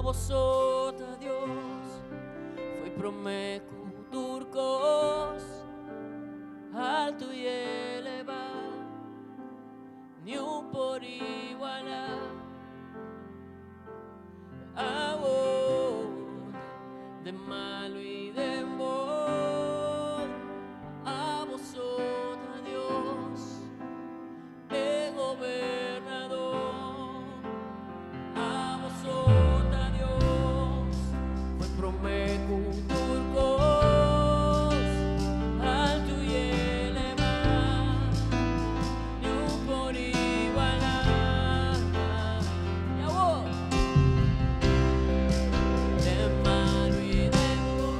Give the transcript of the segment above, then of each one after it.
Abo so ta Dios, fo'i promé ku tur kos, altu i elevá, niun por igualá. Awor, den malu i den bon, abo so ta Dios, e gobernador. Abo so ta Dios, fo'i promé ku tur kos, altu i elevá, niun por igualá. I awor, den malu i den bon.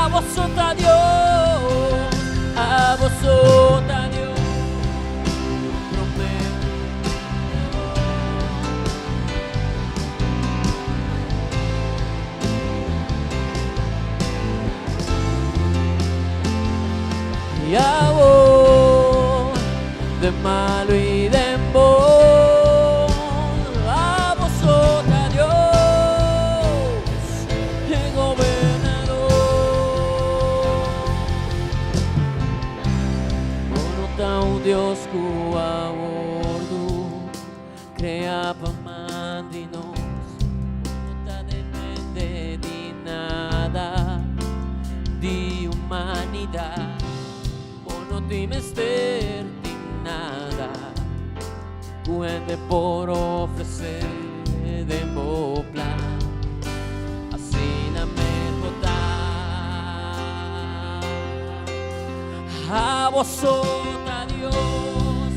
Abo so ta Dios, abo so ta Dios, promé I awor, den malu i den bon, abo so ta Dios, e gobernador. Bo no ta un Dios ku a wordu krea pa man di nos, bo no ta depende di nada di humanidat, bo no tin mester di nada ku hende por ofresé den bo plan. Asina mes bo ta. Abo so ta Dios,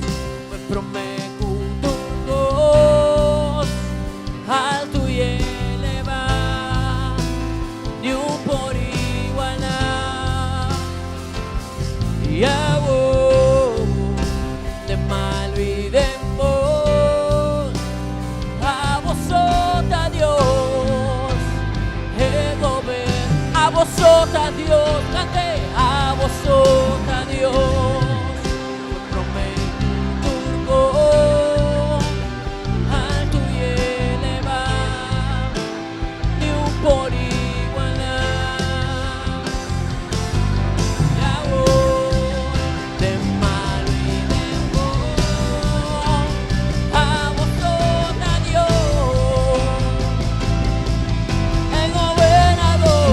fo'i promé ku tur kos, altu i elevá, niun por igualá. I awor, den malu i den bon, abo so ta Dios, e gober. Abo so ta Dios, kant'é. Abo so ta Dios, fo'i promé ku tur kos, altu i elevá, niun por igualá. I awor, den malu i den bon, abo so ta Dios, e gobernador.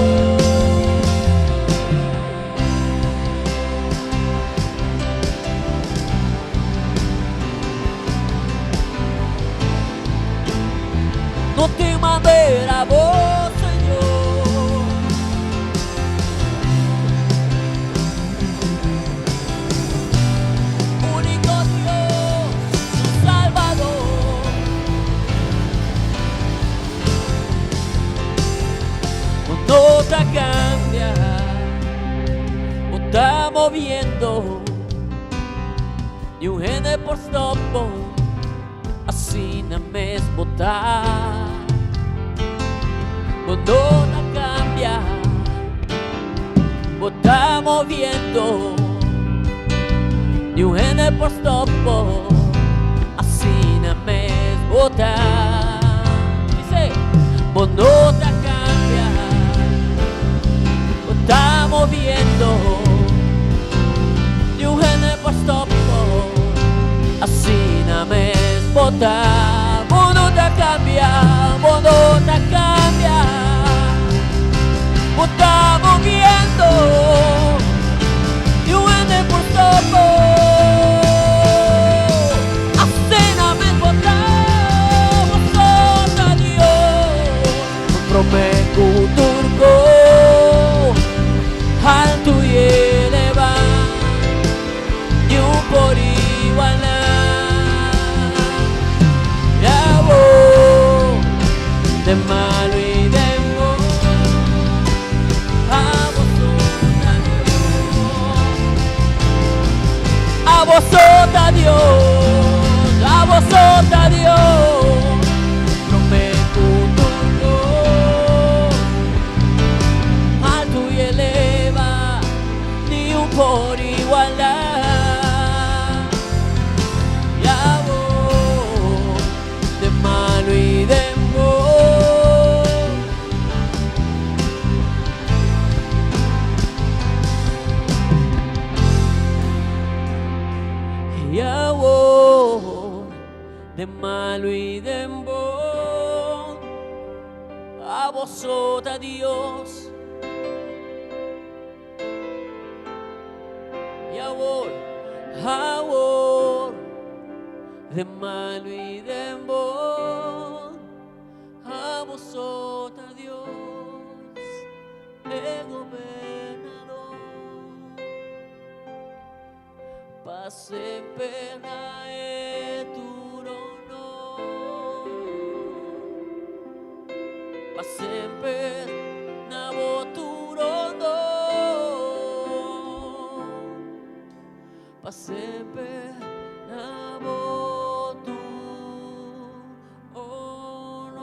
No tin manera bo, Señor. Único Dios, nos Salvador. Bo no ta cambia, bo ta moviendo. Ni un hende por stop bo, asina mes bo ta. Bo no ta cambia, bo ta moviendo. Ni un hende por stop bo, asina mes bo ta. Dice, bo no ta cambia, bo ta moviendo. Ni un hende por stop bo, asina mes bo ta. Bo no ta cambia, bo no ta cambia, bo ta moviendo. Ni un hende por stop bo, asina mes bo ta. Bo so ta Dios, bo prome cu tur cos, altu y eleva, ni un por iguala. Y awor, den malu y den bon, abo so ta Dios. Abo so ta Dios, abo so ta Dios, prome cu tur cos, altu y eleva, ni un por iguala. Den malu i den bon, abo so ta Dios. I awor, awor, den malu i den bon, abo so ta Dios, e Gobernador. Pa semper na e tur honor. Pa semper na bo tur honor. Pa semper na bo tur honor.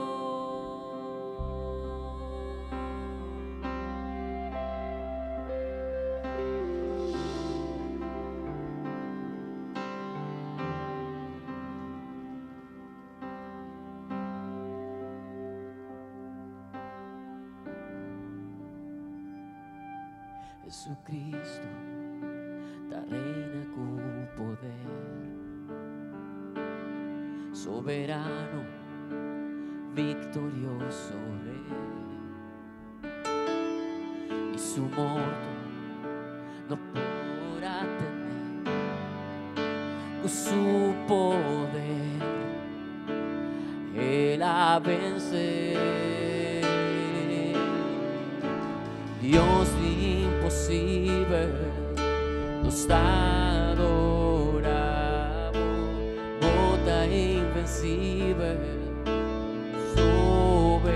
Jesucristo ta reina cu poder soberano, victorioso Rey. Y su morto no podrá tener cu su poder Él a vencer. Dios imposible nos ta adoramos, bo ta invencible, soberano,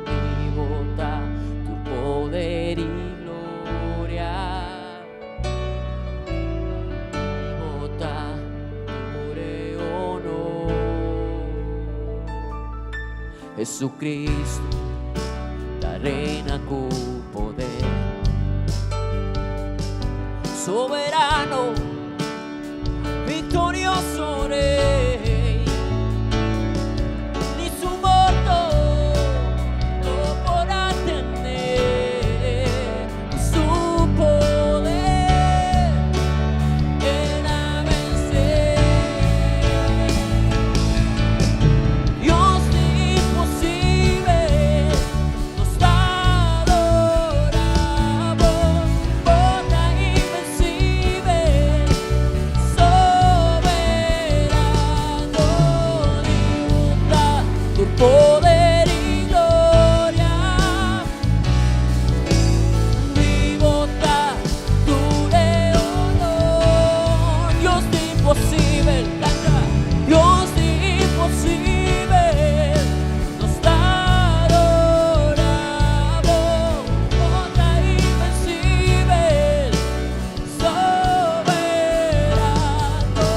di bo ta tur poder y gloria, di bo ta tur e honor. Jesucristo ta reina cu poder, soberano, victorioso Rey, ni su morto no podrá tener, su poder Él a vencer. Dios de imposible nos ta adoramos, bo ta invencible, soberano, di bo ta tur poder y gloria, di bo ta tur e honor. Dios de imposible, canta, Dios de imposible, nos ta adoramos, bo ta invencible, soberano,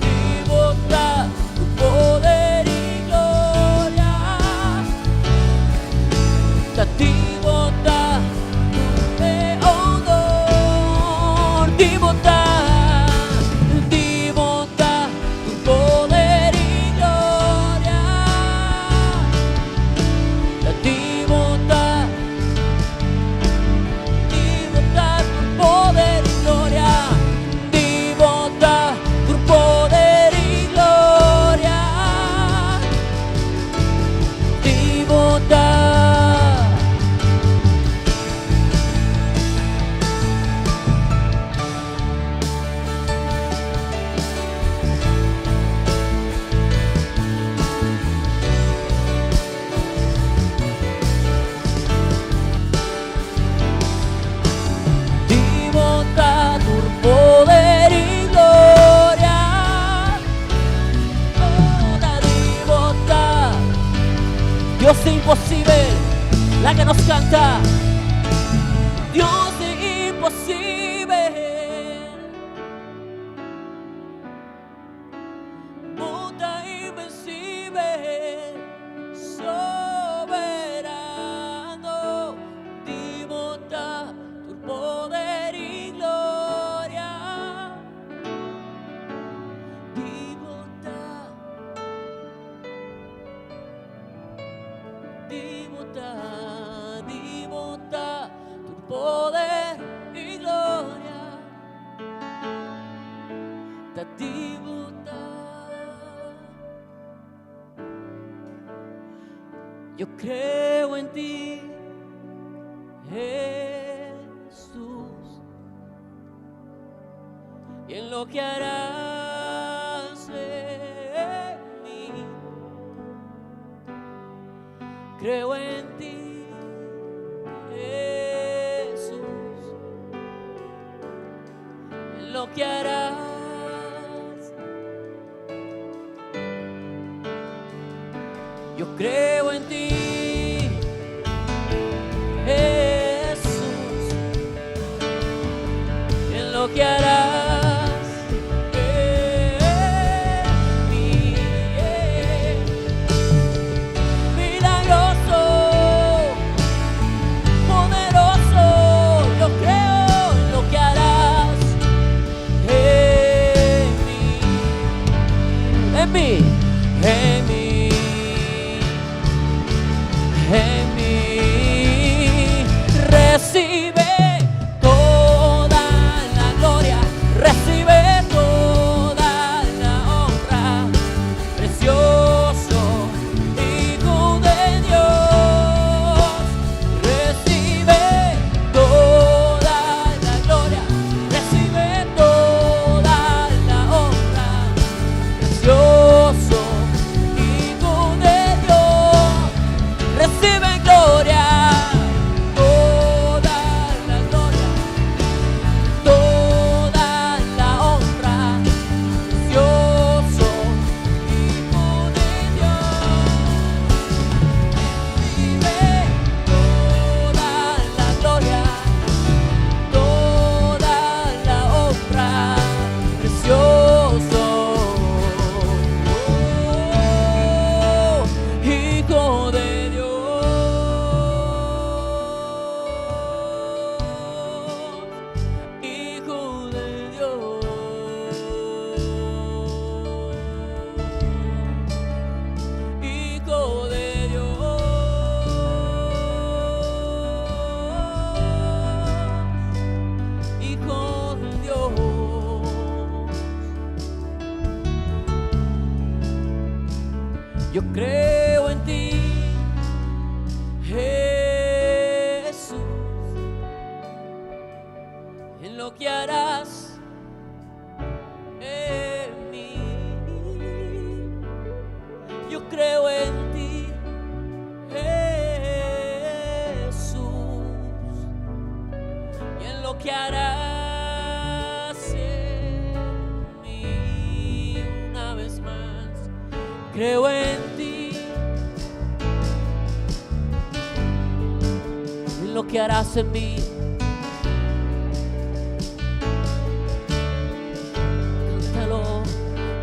di bo ta tur poder y gloria, ta di bo ta tur e honor, di bo ta, di bo ta tur poder y gloria, ta di bo ta, di bo ta tur poder y gloria, di bo ta tur poder y gloria, di bo ta. Di bo ta tur poder y gloria. Oh, ta di bo ta. Dios de imposible, laga nos canta. Dios de imposible. Bo ta invencible, soberano, di bo ta tur poder y gloria, di bo ta, di bo ta, di bo ta tur poder y gloria. Yo creo en ti, Jesús, y en lo que harás en mí. Creo en ti, Jesús, en lo que harás. Yo creo en ti, Jesús, en lo que harás en mí. Milagroso, poderoso, yo creo en lo que harás en mí, en mí, en mí, en mí. Recibe toda la gloria, recibe toda la honra, precioso Hijo de Dios. Recibe toda la gloria, recibe toda la honra, precioso Hijo de Dios. Recibe gloria, toda la gloria, toda la honra, precioso Hijo de Dios. Recibe toda la gloria, toda la honra, precioso Hijo de Dios, Hijo de Dios, Hijo de Dios, Hijo de Dios. Yo creo en ti, Jesús, en lo que harás en mí. Yo creo en ti, Jesús, y en lo que harás en mí. Una vez más, creo en ti, en lo que harás en mí. Cántalo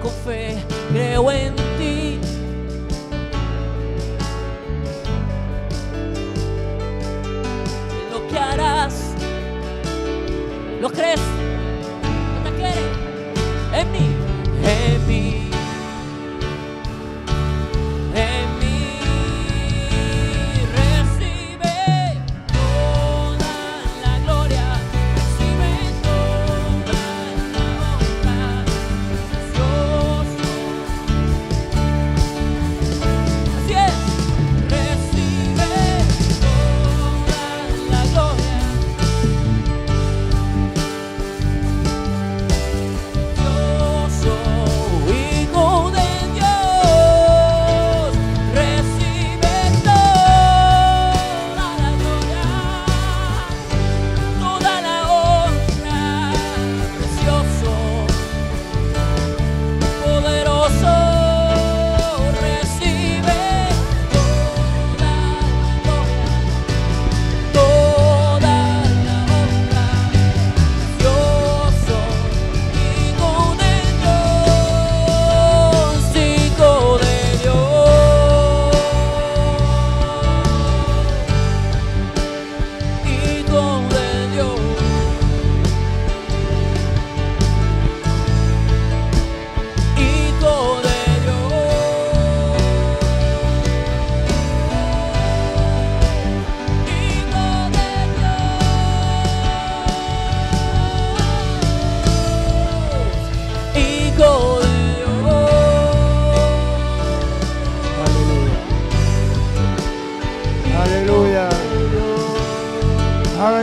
con fe, creo en ti. En lo que harás, ¿lo crees? ¿No te quiere? En mí, en mí, en mí. Recibe toda la gloria, recibe toda la honra, precioso. Así es, recibe toda la gloria, precioso.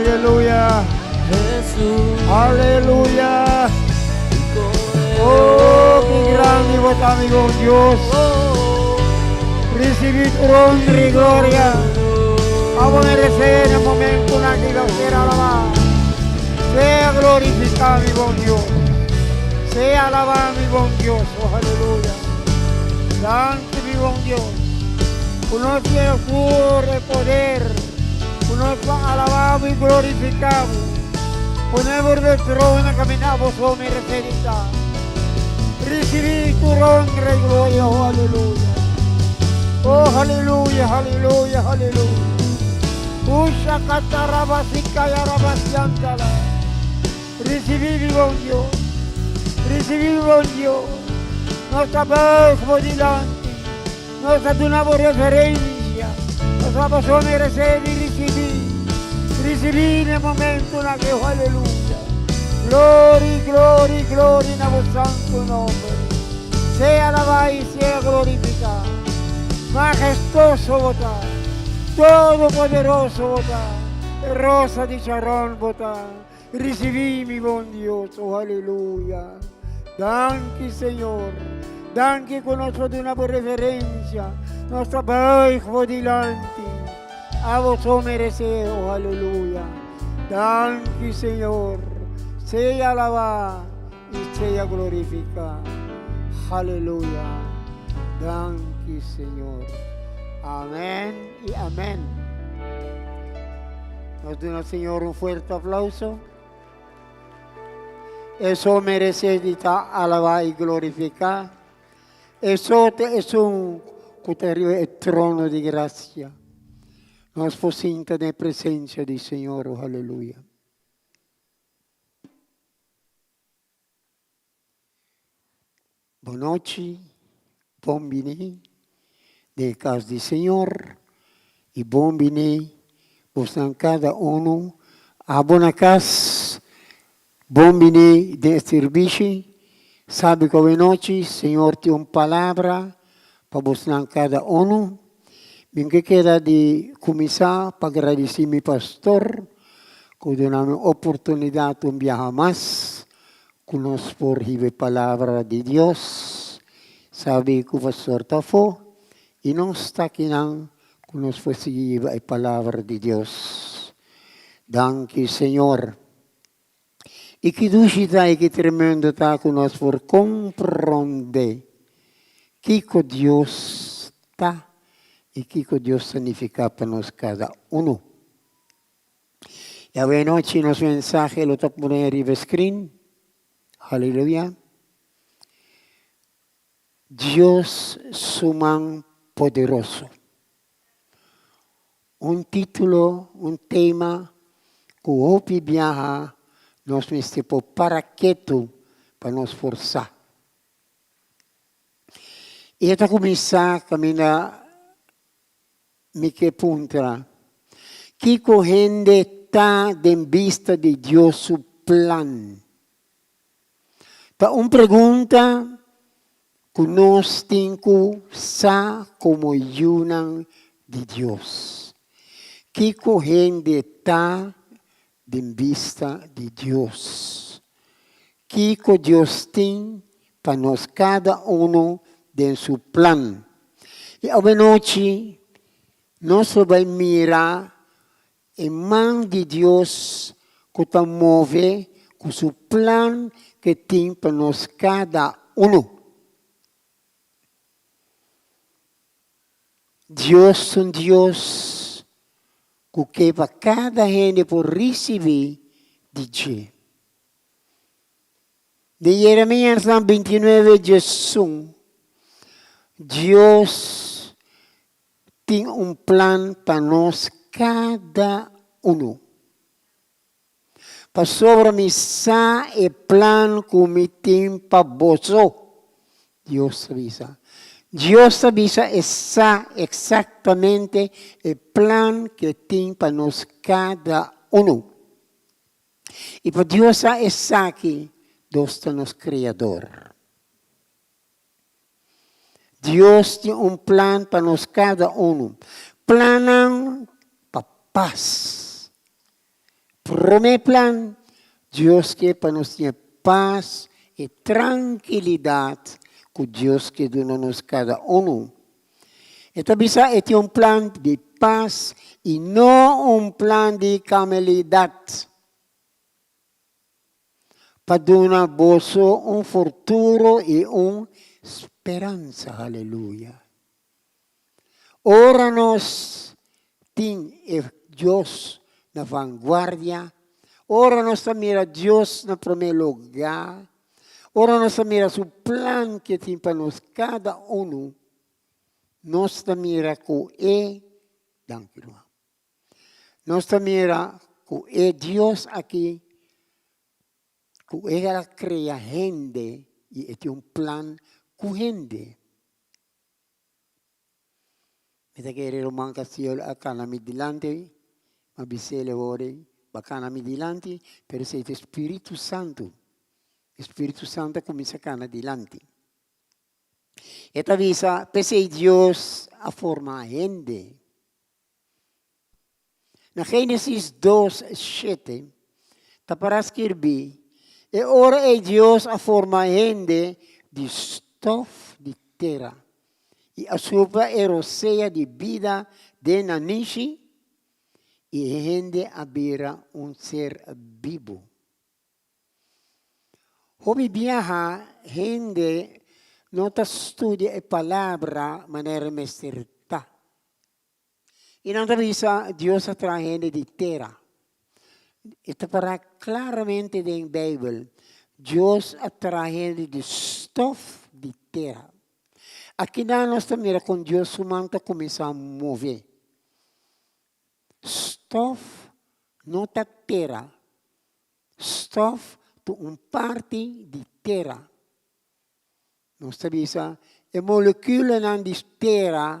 Aleluya. Aleluya. Oh, ki grandi bo ta, mi bon Dios. Risibí tur honra i gloria. Abo meresé na momentunan aki pa ser alabá. Sea glorifiká, mi bon Dios. Sea alabá, mi bon Dios. Oh, aleluya. Danki, mi bon Dios, ku nos tin e tur e poder ku nos pa alabá bo i glorifiká bo. Pone bo riba e trono kaminda bo so meresé di ta. Risibí tur honra i gloria, oh aleluya. Oh aleluya, aleluya, aleluya. Ushakatarabasikayaravasiantala. Risibí mi bon Dios, risibí mi bon Dios. Nos ta buig bo dilanti, nos ta duna bo reverencia, pasobra bo so meresé di risibí. Risibí na e momentonan aki, oh aleluya. Glory, glory, glory na bo santo nomber. Sea alabá i sea glorificá. Mahestoso bo ta, todopoderoso bo ta, e Rosa di Sharon bo ta. Ricibi mi bon Dios, oh aleluya. Danki Señor, danki cu nos por duna bo reverencia, nos ta buig bo dilanti. Abo so merece, oh aleluya. Danki Señor, sea alaba y sea glorifica. Aleluya. Danki Señor. Amen y amen. Nos duna Señor un fuerte aplauso. Eso merece di ta alabá y glorificá. Eso ta esun cu ta riba e trono di gracia. Nos por sinta den e presencia di Señor. Oh, aleluya. Bonochi, bon bini den e kas di Señor i bon bini bosnan kada unu. Abo na kas, bon bini den e sirbishi. Sabi ku awenochi Señor tin un palabra pa bosnan kada unu. Mi ke keda di kuminsá pa gradisí mi pastor ku duna mi oportunidat un biaha mas ku nos por hiba e palabra di Dios. Sabi ku pastor ta afó i nos ta akinan ku nos por sigui hiba e palabra di Dios. Danki Señor. I ki dushi ta i ki tremendo ta ku nos por komprondé kiko Dios ta i kiko Dios ta nifiká pa nos kada unu. I awe anochi nos mensahe lo ta pone riba e screen. Haleluya. Dios su man poderoso. Un título, un tema ku hopi biaha nos mester por para ketu pa nos por sa. I e ta kuminsá kaminda mi ke puntra, Kiko hende ta den bista di Dios su plan? Ta un pregunta ku nos tin ku sa komo yunan di Dios. Kiko hende ta den bista di Dios? Kiko Dios tin pa nos kada unu den su plan? I awenochi nos lo bai mira E man di Dios ku ta move ku su plan ke tin pa nos kada unu. Dios ta un Dios ku ke pa kada hende por risibí di dje. Den Jeremías 29, 11, Dios tin un plan pa nos kada unu. Pasobra mi sa e plan ku mi tin pa boso, Dios ta bisa. Dios ta bisa e sa eksaktamente e plan ku e tin pa nos kada unu. I pa Dios sa esaki, Dios ta nos Kreador. Dios tin un plan pa nos kada unu. Plannan pa pas. Promé plan, Dios ke pa nos tin e pas i trankilidat ku Dios ke duna nos kada unu. E ta bisa e tin un plan di pas i no un plan di kamelidat. Pa duna boso un futuro i un speransa. Aleluya. Ora nos tin e Dios na vanguardia, ora nos ta mira Dios na promé lugá, ora nos ta mira su plan ke tin pa nos kada unu, nos ta mira ku e, danki Ruman, nos ta mira ku e Dios aki ku e a krea hende i e tin un plan ku hende. Mi ta kere ruman Castillo a kana mi dilanti, m'a bis'el e ora ei, Bo a kana mi dilanti, pero esei ta e Spiritu Santu. E Spiritu Santu a kuminsá kana dilanti. E ta bisa, P'esei Dios a forma hende. Na Génesis dos, shete, ta para skirbí, E ora ei Dios a forma hende di stof di tera i a supla e rosea di bida den nan nishi, i e hende a bira un ser bibu. Hopi biaha hende no ta studia e Palabra manera mester ta. I nan ta bisa, Dios a traha hende di tera. E ta pará klaramente den Beibel, Dios a traha hende di stof di tera. Akinan nos ta mira kon Dios su man ta kuminsá move. Stof no ta tera. Stof ta un parti di tera. Nos ta bisa e molekulanan di tera,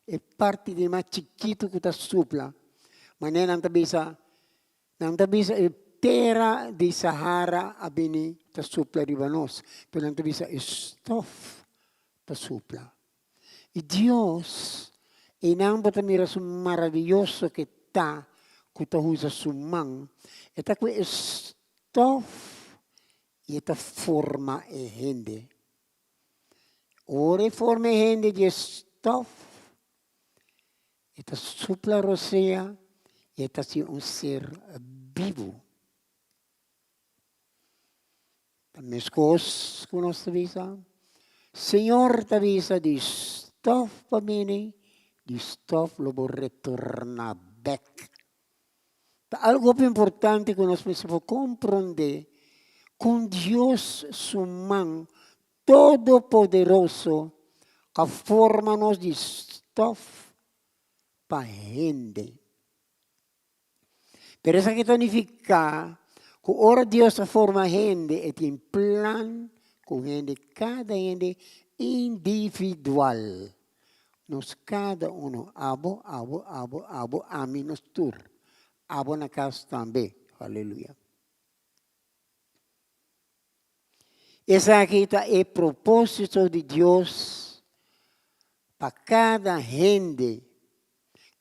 e parti di mas chikitu ku ta supla. Manera nan ta bisa, nan ta bisa e tera di Sahara a bini ta supla riba nos, pero nan ta bisa e stof ta supla. I Dios, einan bo ta mira su maraviyoso ke ta ku ta usa su man, e ta ku e stof I e ta forma e hende. Ora e forma e hende di e stof, e ta supla rosea i e ta hasi un ser bibu. Ta meskos ku nos ta bisa, Señor ta bisa di stof pa bini, di stof lo bo retorná bèk. Ta algu hopi importante ku nos mester por komprondé kon Dios su man todopoderoso a forma nos di stòf pa hende. Pero esaki ta nifiká ku ora Dios a forma hende e tin plan ku hende, kada hende individual. Nos kada uno, abo, abo, abo, abo, ami, nos tur. Abo na kas tambe. Haleluya. Esaki ta e propósito di Dios pa kada hende.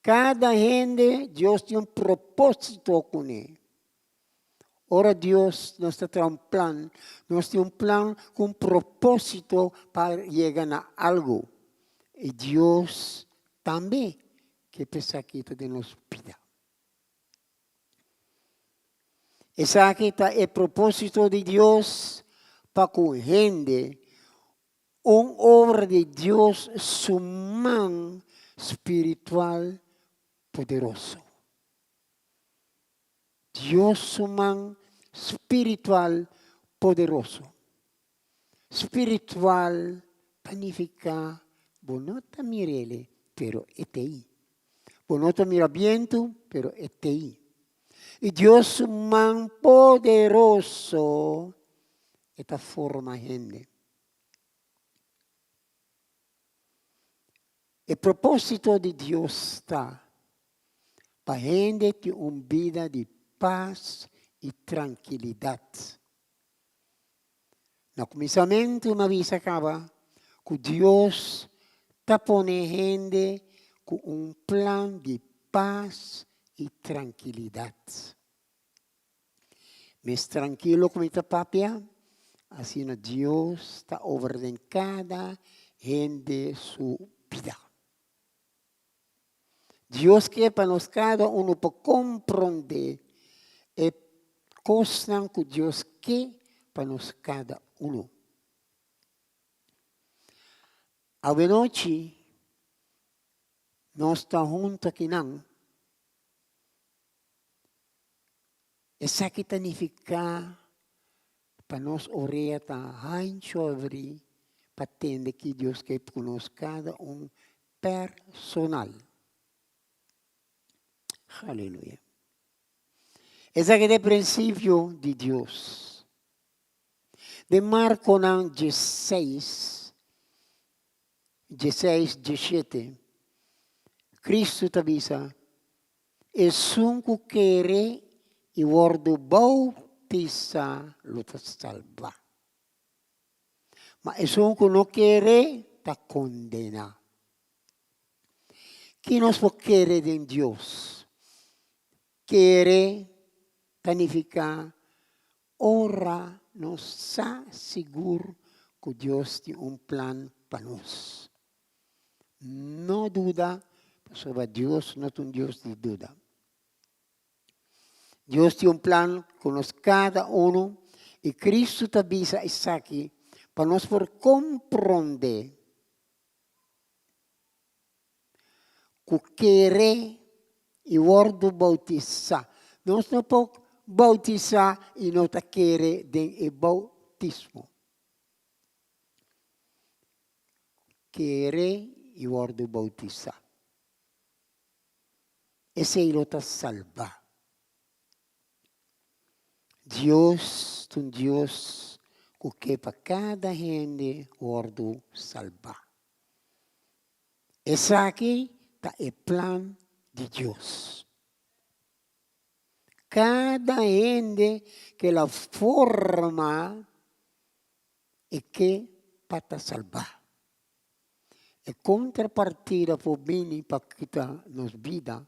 Kada hende Dios tin un propósito kuné. Ora Dios nos ta traha un plan, nos tin un plan ku un propósito pa yega na algu. I Dios tambe ke pa esaki ta den nos bida. Esaki ta e propósito di Dios pa ku hende, un obra di Dios su man spiritual poderoso. Dios su man spiritual poderoso. Spiritual ta nifiká bo no ta mir'el, pero e t'ei. Bo no ta mira bientu, pero e t'ei. I Dios su man poderoso e ta forma hende. E propósito di Dios ta pa hende tin un bida di pas i trankilidat. Na kuminsamentu mi a bisa kaba ku Dios ta pone hende ku un plan di pas i trankilidat. Mes trankilo ku mi ta papia, asina Dios ta obra den kada hende su bida. Dios ke pa nos kada unu por komprondé e kosnan ku Dios ke pa nos kada unu. Awenochi nos ta huntu akinan. Esaki ta nifiká pa nos orea ta hanchu abrí pa tende ki Dios ke ku nos kada un personal. Aleluya. Esaki ta e prinsipio di Dios. Den Markonan diesseis, diesseis, diesshete, Kristu ta bisa, Esun ku kere i wòrdu boutisá lo ta salbá, ma esun ku no kere ta kondená. Ki nos por kere den Dios? Kere ta nifiká ora nos sa sigur ku Dios tin un plan pa nos. No duda, pasobra Dios no ta un Dios di duda. Dios tin un plan ku nos kada unu i Kristu ta bisa esaki pa nos por komprondé ku kere i wòrdu boutisá. Nos no por boutisá i no ta kere den e boutismo. Kere i wòrdu boutisá. Esei lo ta salbá. Dios ta un Dios ku ke pa kada hende wòrdu salbá. Esaki ta e plan di Dios. Kada hende ke la forma E ke pa ta salbá. E kontrapartida por bini pa kita nos bida,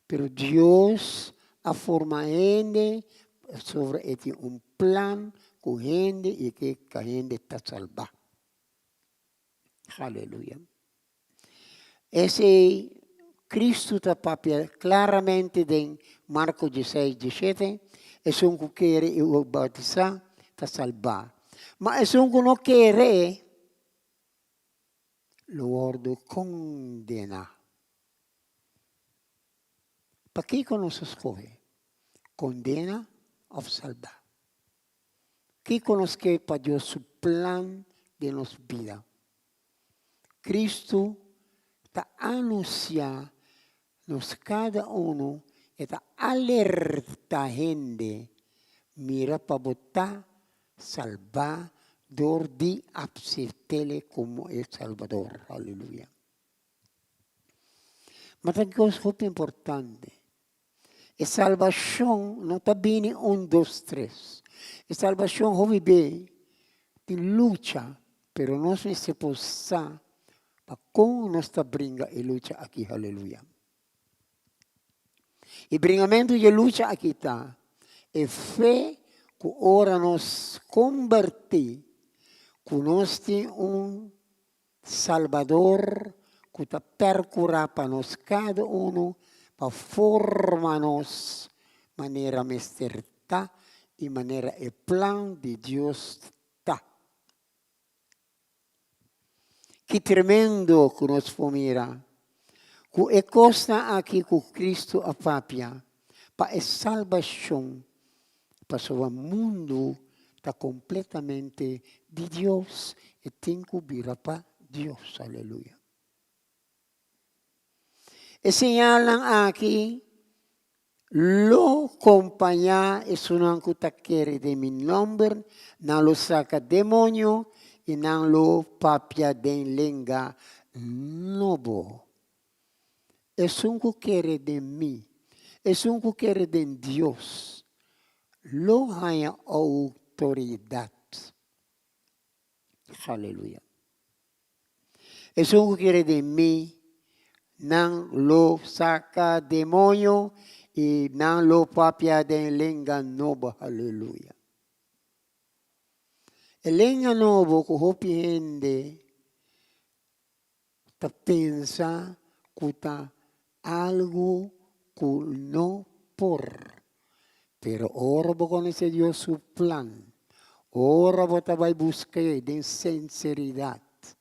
pero Dios a forma hende pasobra e tin un plan ku hende i e ke pa hende ta salbá. Haleluya. Esei Kristu ta papia klaramente den Marko dieseis, diesshete, Esun ku kere i wòrdu boutisá ta salbá, ma esun ku no kere lo wòrdu kondená. Pakiko nos a skohe, kondena òf salbá? Kiko nos ke pa Dios su plan den nos bida? Cristo ta anuncia nos cada uno, e ta alerta hende, mira pa bo ta salba dor di aceptele como e Salbador. Aleluya. Ma ta cos hopi importante. E salbashon no ta bini un dos tres. E salbashon hopi be tin lucha, pero nos mester por sa pa kon nos ta bringa e lucha aki. Haleluya. E bringamentu di e lucha aki ta e fe ku ora nos kombertí ku nos tin un Salbador ku ta perkurá pa nos kada unu pa forma nos manera mester ta i manera e plan di Dios ta. Ki tremendo ku nos por mira ku e kosnan aki ku Kristu a papia pa e salbashon Pasobra mundu ta kompletamente di Dios, e tin ku bira pa Dios. Aleluya. E señalnan aki lo kompañá esunnan ku ta kere den mi nòmber, nan lo saka demonio i nan lo papia den lenga nobo. Esun ku kere den mi, esun ku kere den Dios, lo haña outoridat. Haleluya. Esun ku kere den mi, nan lo saka demoño i nan lo papia den lenga nobo. Haleluya. E lenga nobo ku hopi hende ta pensa ku ta algu ku no por. Pero ora bo konosé Dios su plan, ora bo ta bai busk'é den sinseridat,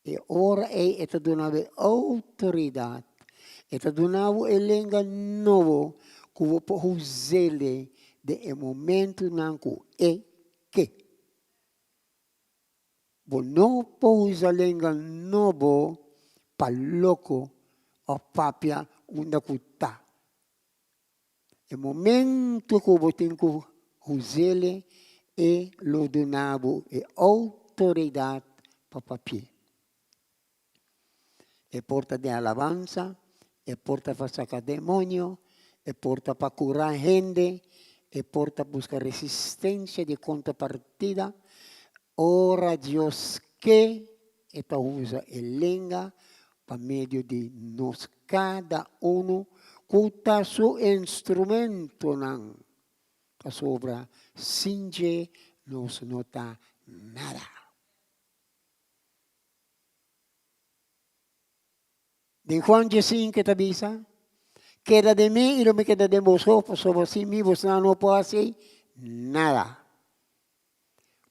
e ora ei e ta duna bo e outoridat, e ta duna bo e lenga nobo ku bo por us'é den e momentunan ku e ke. Bo no por usa lenga nobo pa loko òf papia unda ku ta. E momento ku bo tin ku us'el e lo duna bo e outoridat pa papi'é. E por ta den alabansa, e por ta pa saka demonio, e por ta pa kura hende, e por ta buska resistensia di kontrapartida. Ora Dios ke, e ta usa e lenga pa medio di nos kada unu ku ta su instrumentonan, pasobra sin dje nos no ta nada. Den Juan diesinke ta bisa, Keda den mi i lo mi keda den boso, pasobra sin mi bosnan no por hasi nada.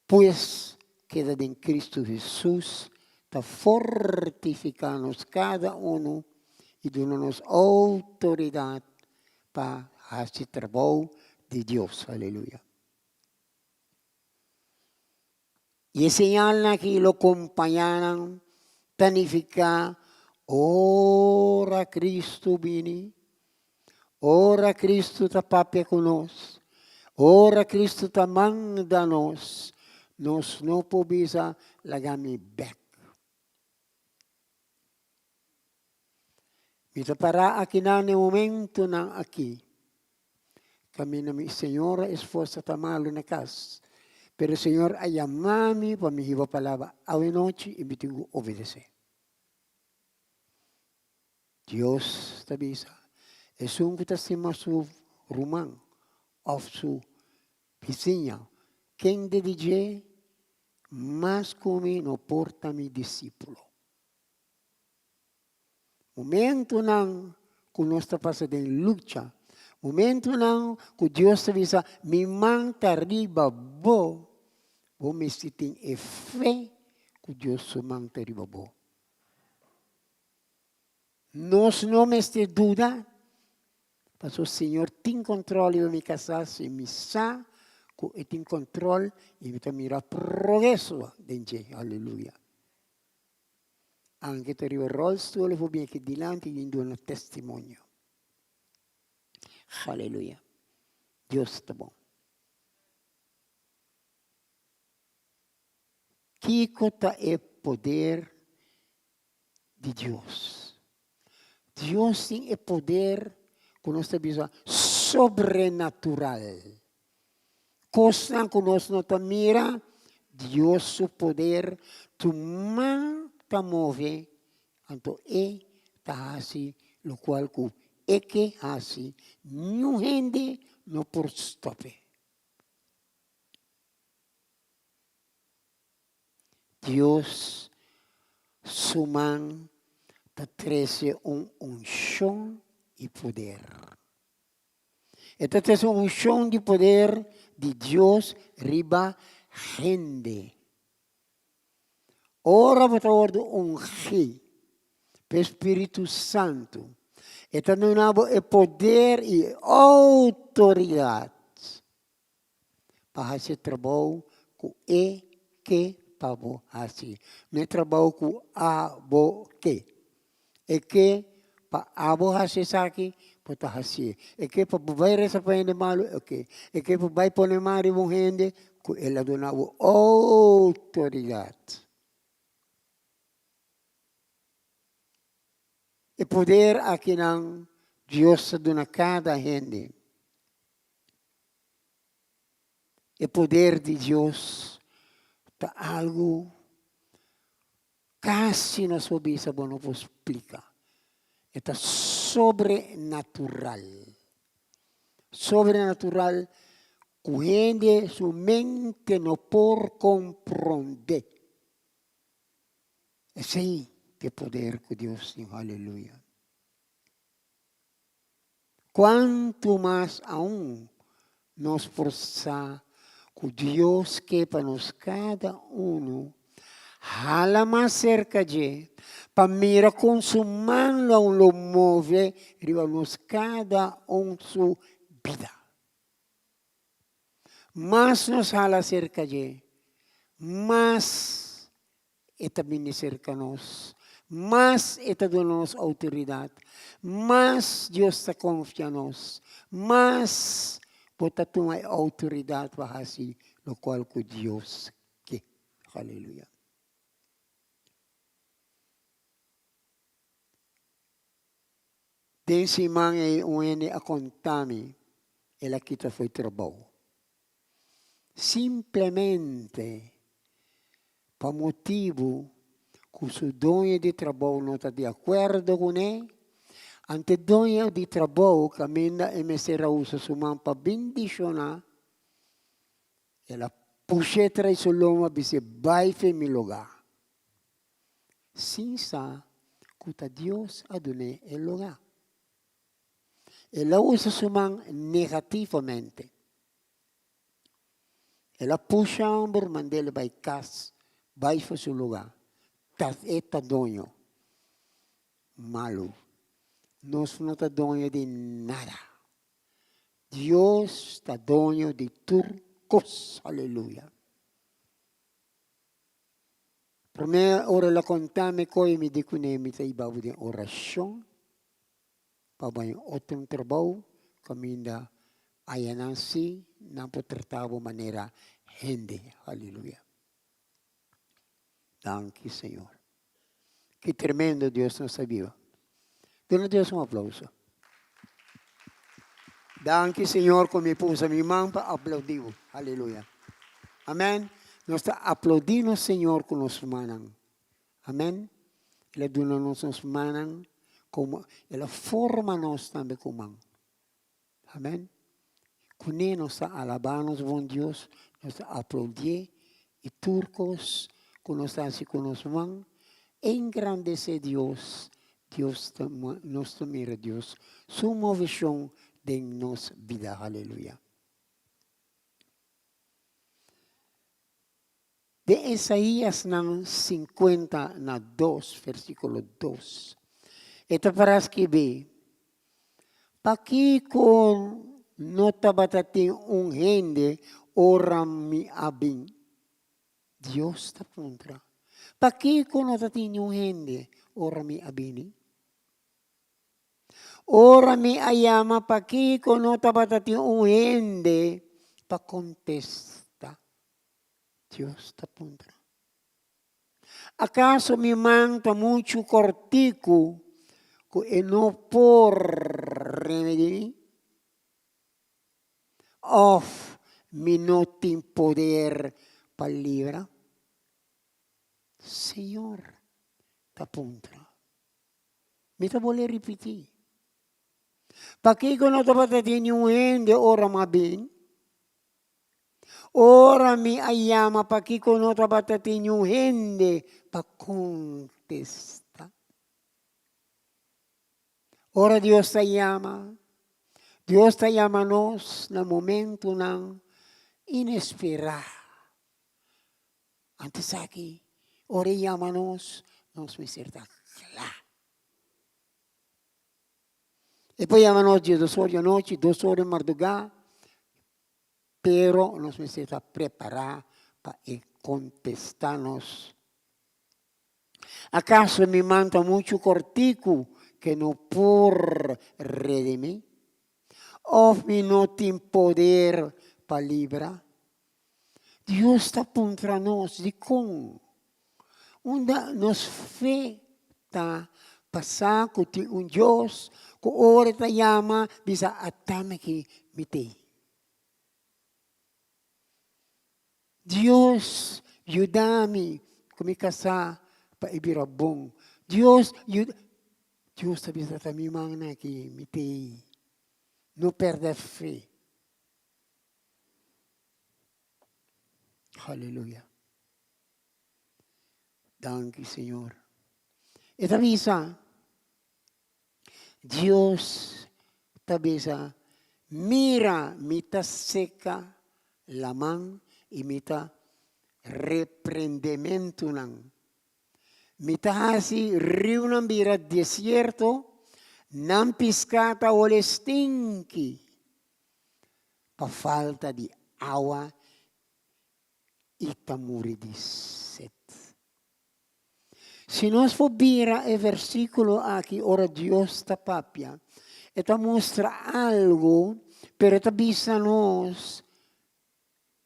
Pues, keda den Cristo Hesus ta fortifiká nos kada unu i duna nos outoridat pa hasi trabou di Dios. Aleluya. I e señalnan aki lo kompañá nan ta nifiká ora Kristu bini, ora Kristu ta papia ku nos, ora Kristu ta manda nos, nos no por bisa laga mi bèk. Mi ta pará akinan na e momentunan aki. Kaminda mi señora esposa ta malu na kas, pero Señor a yama mi pa mi hiba palabra awenochi i mi tin ku obedesé. Dios ta bisa, Esun ku ta stima su ruman òf su bisiña, kende di dje mas ku mi no por ta mi disípulo. Momentunan ku nos ta pasa den lucha, momentunan ku Dios ta bisa, Mi man ta riba bo, bo mester tin e fe ku Dios su man ta riba bo. Nos no mester duda, pasobra Señor tin control riba mi kasá, si mi sa ku e tin control i mi ta mira progreso den dje. Aleluya. Anke ta riba rolstoel por bin aki dilanti i duna testimonio. Haleluya. Dios ta bon. Kiko ta e poder di Dios? Dios tin e poder ku nos ta bisa sobrenatural. Kosnan ku nos no ta mira, Dios su poder tuma ta move, anto e ta hasi lokual ku e ke hasi, niun hende no por stòp'e. Dios su man ta trese un unshon i poder. E ta trese un unshon di poder di Dios riba hende. Ora bo ta wòrdu ungí pa e Spiritu Santu, e ta duna bo e poder i e outoridat pa hasi e trabou ku e ke pa bo hasi. No e trabou ku abo ke. E ke pa abo hasi esaki, bo ta hasié. E ke pa bo bai resa pa hende malu, e ke. E ke pa bai pone man riba un hende ku el a duna bo outoridat. E poder akinan Dios ta duna kada hende. E poder di Dios ta algu kasi nos por bisa bo no por splika. E ta sobrenatural. Sobrenatural ku hende su mente no por komprondé. Esei ta e poder ku Dios tin. Aleluya. Kuantu mas aun nos por sa ku Dios ke pa nos kada unu hala mas serka dje pa mira kon su man lo aun lo move riba nos kada un su bida. Mas nos hala serka dje, mas e ta bini serka nos, mas e ta duna nos outoridat, mas Dios ta konfia nos, mas bo ta tuma e outoridat pa hasi lokual ku Dios ke. Aleluya. Den siman ei un hende a konta mi el a kita fo'i trabou. Simplemente pa motibu ku su doño di trabou no ta di akuerdo kuné, ante doño di trabou kaminda e mester a usa su man pa bindishoná, el a push'é trai su loma bis'é bai fe mi lugá, sin sa ku ta Dios a dun'é e lugá. El a usa su man negativamente. El a pusha homber mand'el bai kas, bai for su lugá. Ta e ta doño. Malu. Nos no ta doño di nada. Dios ta doño di tur kos. Aleluya. Promé ora el a konta mi koe mi di kuné mi ta iba bo den orashon. Pa bai otro trabou kaminda ayanan si nan por trata bo manera hende. Aleluya. Danki Señor. Ki tremendo Dios nos ta biba. Duna Dios un aplauso. Danki Señor ku mi por usa mi man pa aplaudi bo. Aleluya. Amen. Nos ta aplaudi nos Señor ku nos mannan. Amen. El a duna nos nos mannan como el a forma nos tambe cu man. Amen. Cune nos ta alaba nos bon Dios, nos ta aplaudié y tur cos cu nos ta haci cu nos man engrandece Dios. Dios ta, nos ta mira Dios su movecion den nos bida. Aleluya. Den Isaíasnan sinkuenta na dos, versíkulo dos, e ta para skibí, Pakiko no tabata tin un hende ora mi a bin? Dios ta puntra, Pakiko no ta tin niun hende ora mi a bini? Ora mi a yama, pakiko no tabata tin un hende pa kontestá? Dios ta puntra. Akaso mi man ta muchu kòrtiku ku e no por remedí mi? Òf mi no tin poder pa libra? Señor ta puntra. Mi ta bolbe ripití. Pakiko no tabata tin niun hende ora mi a bin? Ora mi a yama pakiko no tabata tin niun hende pa kontestá? Ora Dios ta yama, Dios ta yama nos na momentunan inesperá. Antes aki, ora e yama nos, nos mester ta kla. E por yama nos diesdos or di anochi, dos or di mardugá, pero nos mester ta prepará pa e kontestá nos. Akaso mi man ta muchu kòrtiku ke no por redimí? Òf mi no tin poder pa libra? Dios ta puntra nos dikon Unda nos fe ta pa sa ku tin un Dios ku ora e ta yama bisa atami ki mi t'ei. Dios yuda mi ku mi kasá pa e bira bon. Dios yuda Dios ta bisa ta mi mannan aki mi t'ei. No pèrdè fe. Aleluya. Danki, Señor. E ta bisa, Dios ta bisa, Mira, mi ta seka laman i mi ta reprendementunan. Mi ta hasi riunan bira desierto, nan piská ta hole stinki pa falta di awa i ta muri di set. Si nos por bira e versíkulo aki ora Dios ta papia, e ta mustra algu, pero e ta bisa nos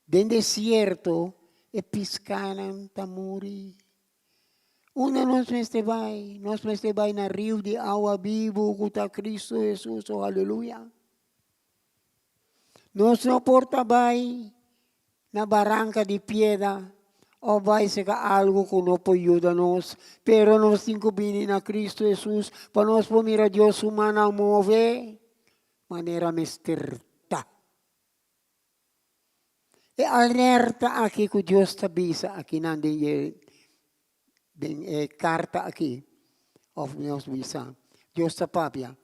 den desierto e piskánan ta muri. Unda nos mester bai? Nos mester bai na riu di awa bibu ku ta Kristu Hesus, oh aleluya. Nos no por ta bai na baranka di pieda òf bai seka algu ku no por yuda nos, pero nos tin ku bini na Kristu Hesus pa nos por mira Dios su mannan move manera mester ta. E alerta aki ku Dios ta bisa akinan den e den e karta aki, òf nos bisa, Dios ta papia,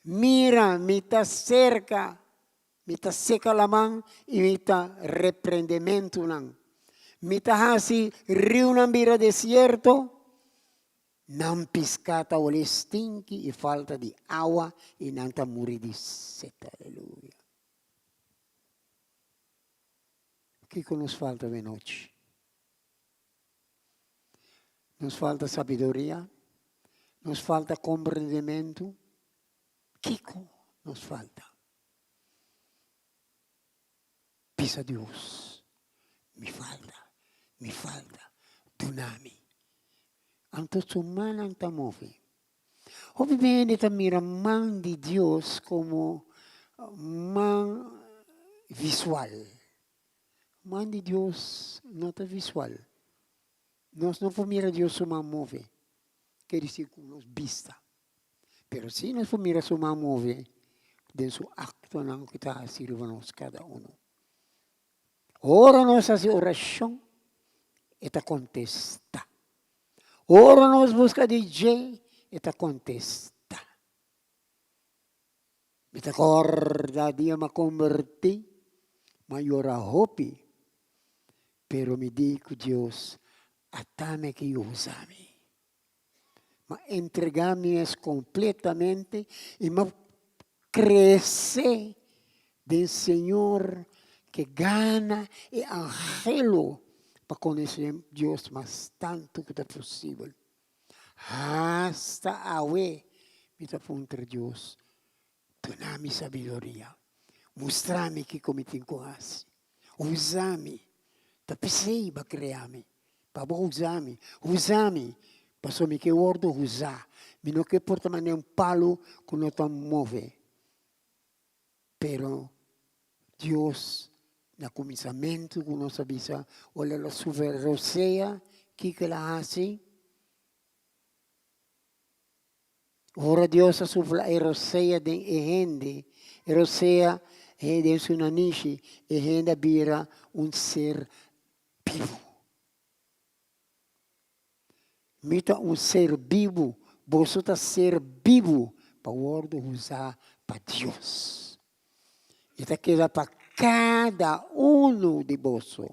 Mira, mi ta serka, mi ta seka laman i mi ta reprendementunan. Mi ta hasi riunan bira desierto, nan piská ta wòrdu stinki i falta di awa i nan ta muri di set. Aleluya. Kiko nos falta awe nochi? Nos falta sabiduria? Nos falta komprendementu? Kiko nos falta? Bisa Dios, Mi falta, mi falta, duna mi. Anto su mannan ta move. Hopi hende ta mira man di Dios komo man visual. Man di Dios no ta visual. Nos no por mira Dios su man move, ke disi ku nos bista. Pero si nos por mira su man move den su aktonan ku ta hasi riba nos kada uno. Ora nos hasi orashon, e ta kontestá. Ora nos buska di dje, e ta kontestá. Mi ta kòrda dia m'a kombertí, m'a yora hopi, pero mi di ku Dios, Ata mi ke usa mi. M'a entregá mi mes kompletamente i m'a krese den Señor ke gana e anhelo pa konosé Dios mas tantu ku ta posibel. Hasta awe mi ta puntra Dios, Duna mi sabiduria, mustra mi kiko mi tin ku hasi, usa mi, ta p'esei bo a krea mi, pa bo usa mi, usa mi, pasobra mi ke wòrdu usá, mi no ke por ta manera un palu ku no ta move. Pero Dios na kuminsamentu ku nos a bisa ora el a sufri rosea, kiko el a hasi? Ora Dios a sufla e rosea den e hende, e rosea den su nanishi, e hende a bira un ser bibu. Mi ta un ser bibu, boso ta ser bibu pa wòrdu usá pa Dios. I ta keda pa kada unu di boso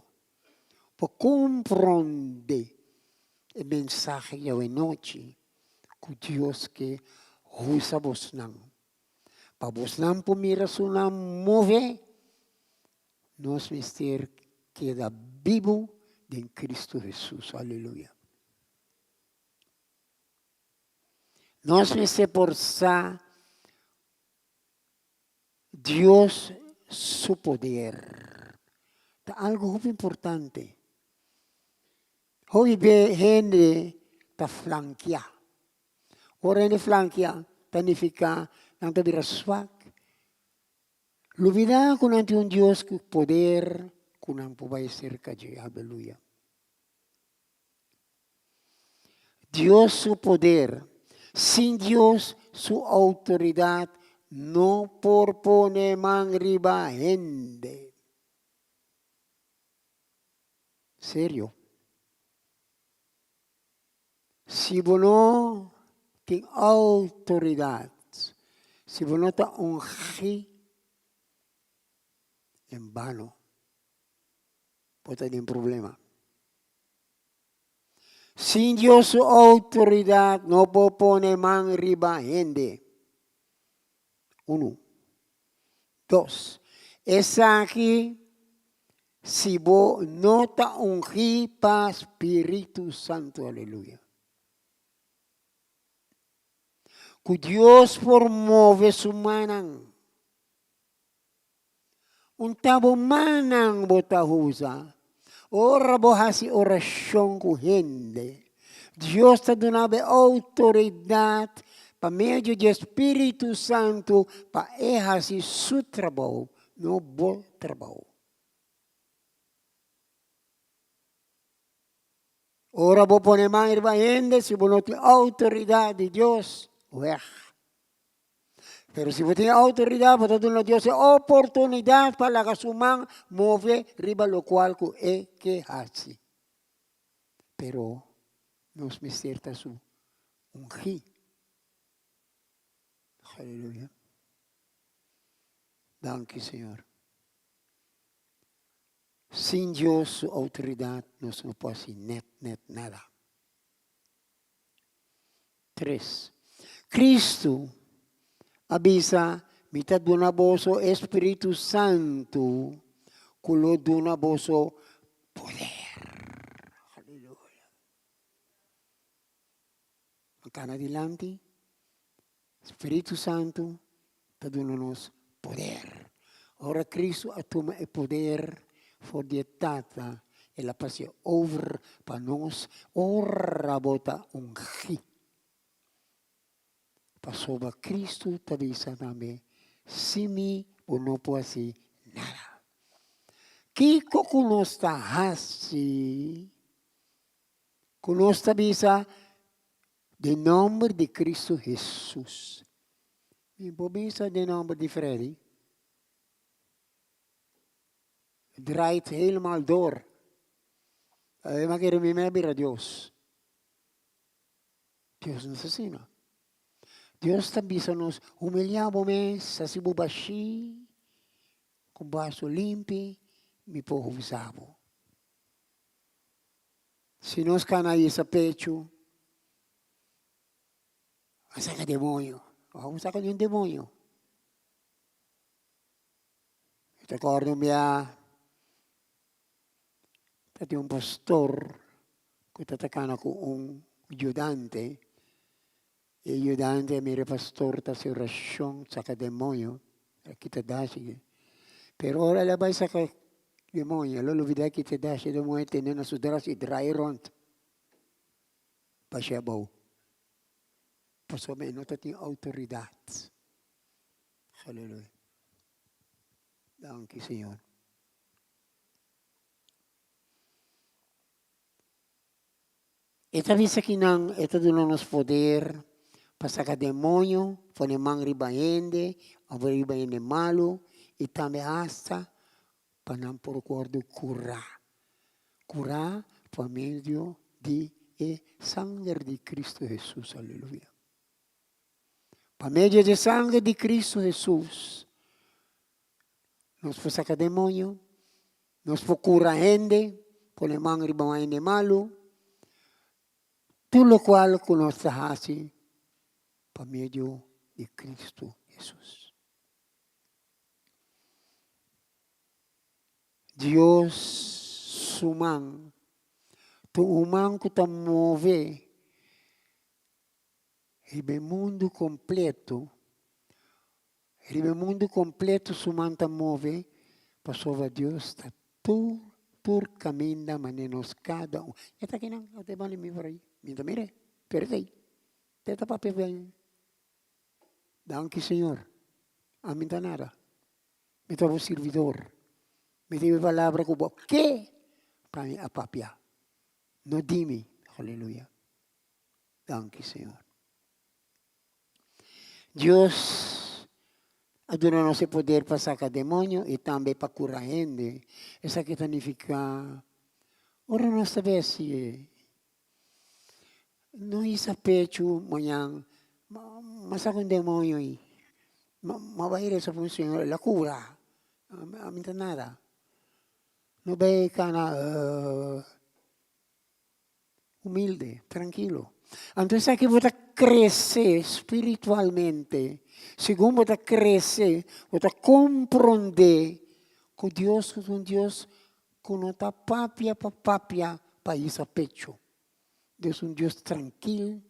por komprondé e mensahe djawe nochi ku Dios ke usa bosnan. Pa bosnan por mira su nan move, nos mester keda bibu den Cristo Hesus. Aleluya. Nos mester por sa Dios su poder. Ta algo hopi importante. Hopi be hende ta flankia. Ora hende flankia ta nifiká nan ta bira swak. Lubidá ku nan tin un Dios ku poder ku nan por bai serka dje. Aleluya. Dios su poder. Sin Dios su outoridat no por pone man riba hende. Serio. Si bo no tin outoridat, si bo no ta ungí, en bano bo ta den problema. Sin Dios su outoridat no por pone man riba hende. Unu. Dos, esaki si bo no ta ungí pa Spiritu Santu. Aleluya. Ku Dios por move su mannan. Un ta bo mannan bo ta usa ora bo hasi orashon ku hende. Dios ta duna bo e outoridat pa medio di e spiritu santu pa e hasi su trabou, no bo trabou. Ora bo pone man riba hende, si bo no tin outoridat di Dios, wèg. Pero si bo tin outoridat, bo ta duna Dios e oportunidat pa laga su man move riba lokual ku e ke hasi. Pero nos mester ta su ungí. Aleluya. Danki, Señor. Sin Dios su outoridat nos no por hasi nèt nèt nada. Tres. Cristo a bisa, Mi ta duna boso e Spiritu Santu ku lo duna boso poder. Aleluya. A kana dilanti, Spiritu Santu ta duna nos poder. Ora Cristo a tuma e poder for di e Tata, el a pas'é over pa nos ora bo ta ungí. Pasobra Cristo ta bisa tambe, Sin mi bo no por hasi nada. Kiko ku nos ta hasi, ku nos ta bisa, Den nomber di Cristo Jesus. Mi por bisa den nomber di Freddy. Draait helemaal door. Además a kere mi me bira Dios. Dios no ta asina. Dios ta bisa nos, humilia bo mes, hasi bo bashí, ku baso limpi, mi por usa bo. Si nos kana hisa pechu, a saka demoño. A saka niun demoño. Mi ta kòrda un bia ta tin un pastor ku ta ta kana ku un yudante. E yudante a mira e pastor ta hasi orashon saka demoño, a kita dashi. Pero ora el a bai saka demoño, el a lubida kita e dashi demoño tene na su dras i drai rònt basha abou. Pasobra e no ta tin outoridat. Aleluya. Danki Señor. E ta bisa ki nan e ta duna nos poder pa saka demoño, pone man riba hende òf riba hende malu i tambe asta pa nan por wòrdu kurá. Kurá pa medio di e sanger di Cristo Hesus. Aleluya. Pa medio di e sanger di Cristo Hesus nos por saka demoño, Nos por cura hende, pone man riba un hende malu, tur locual cu nos ta haci pa medio di Cristo Jesus. Dios su man ta un man cu ta move riba e mundu completo. Riba e mundu kompleto su man ta move, pasobra Dios ta tur tur kaminda manera nos kada un. E ta kinan, a ta e banda mi por ahi. Mi ta mir'é, pero e ta ahi. Te ta papia ku ahi. Danki Señor. Ami ta nada. Mi ta bo sirbidor. Mi tin e palabra ku bo ke pa mi a papia. No di mi. Aleluya. Danki Señor. Dios. a duna nos e poder pa saka demonio i tambe pa kura hende. Esaki ta nifiká ora nos ta besi no hisa pechu mañan m'a saka un demonio ei, m'a bai resa pa un señora el a kura, ami ta nada. No bai kana Humilde, trankilo. Anto esaki bo ta krese spiritualmente. Segun bo ta krese, bo ta komprondé ku Dios ta un Dios ku no ta papia pa papia pa hisa pecho. Dios ta un Dios trankil.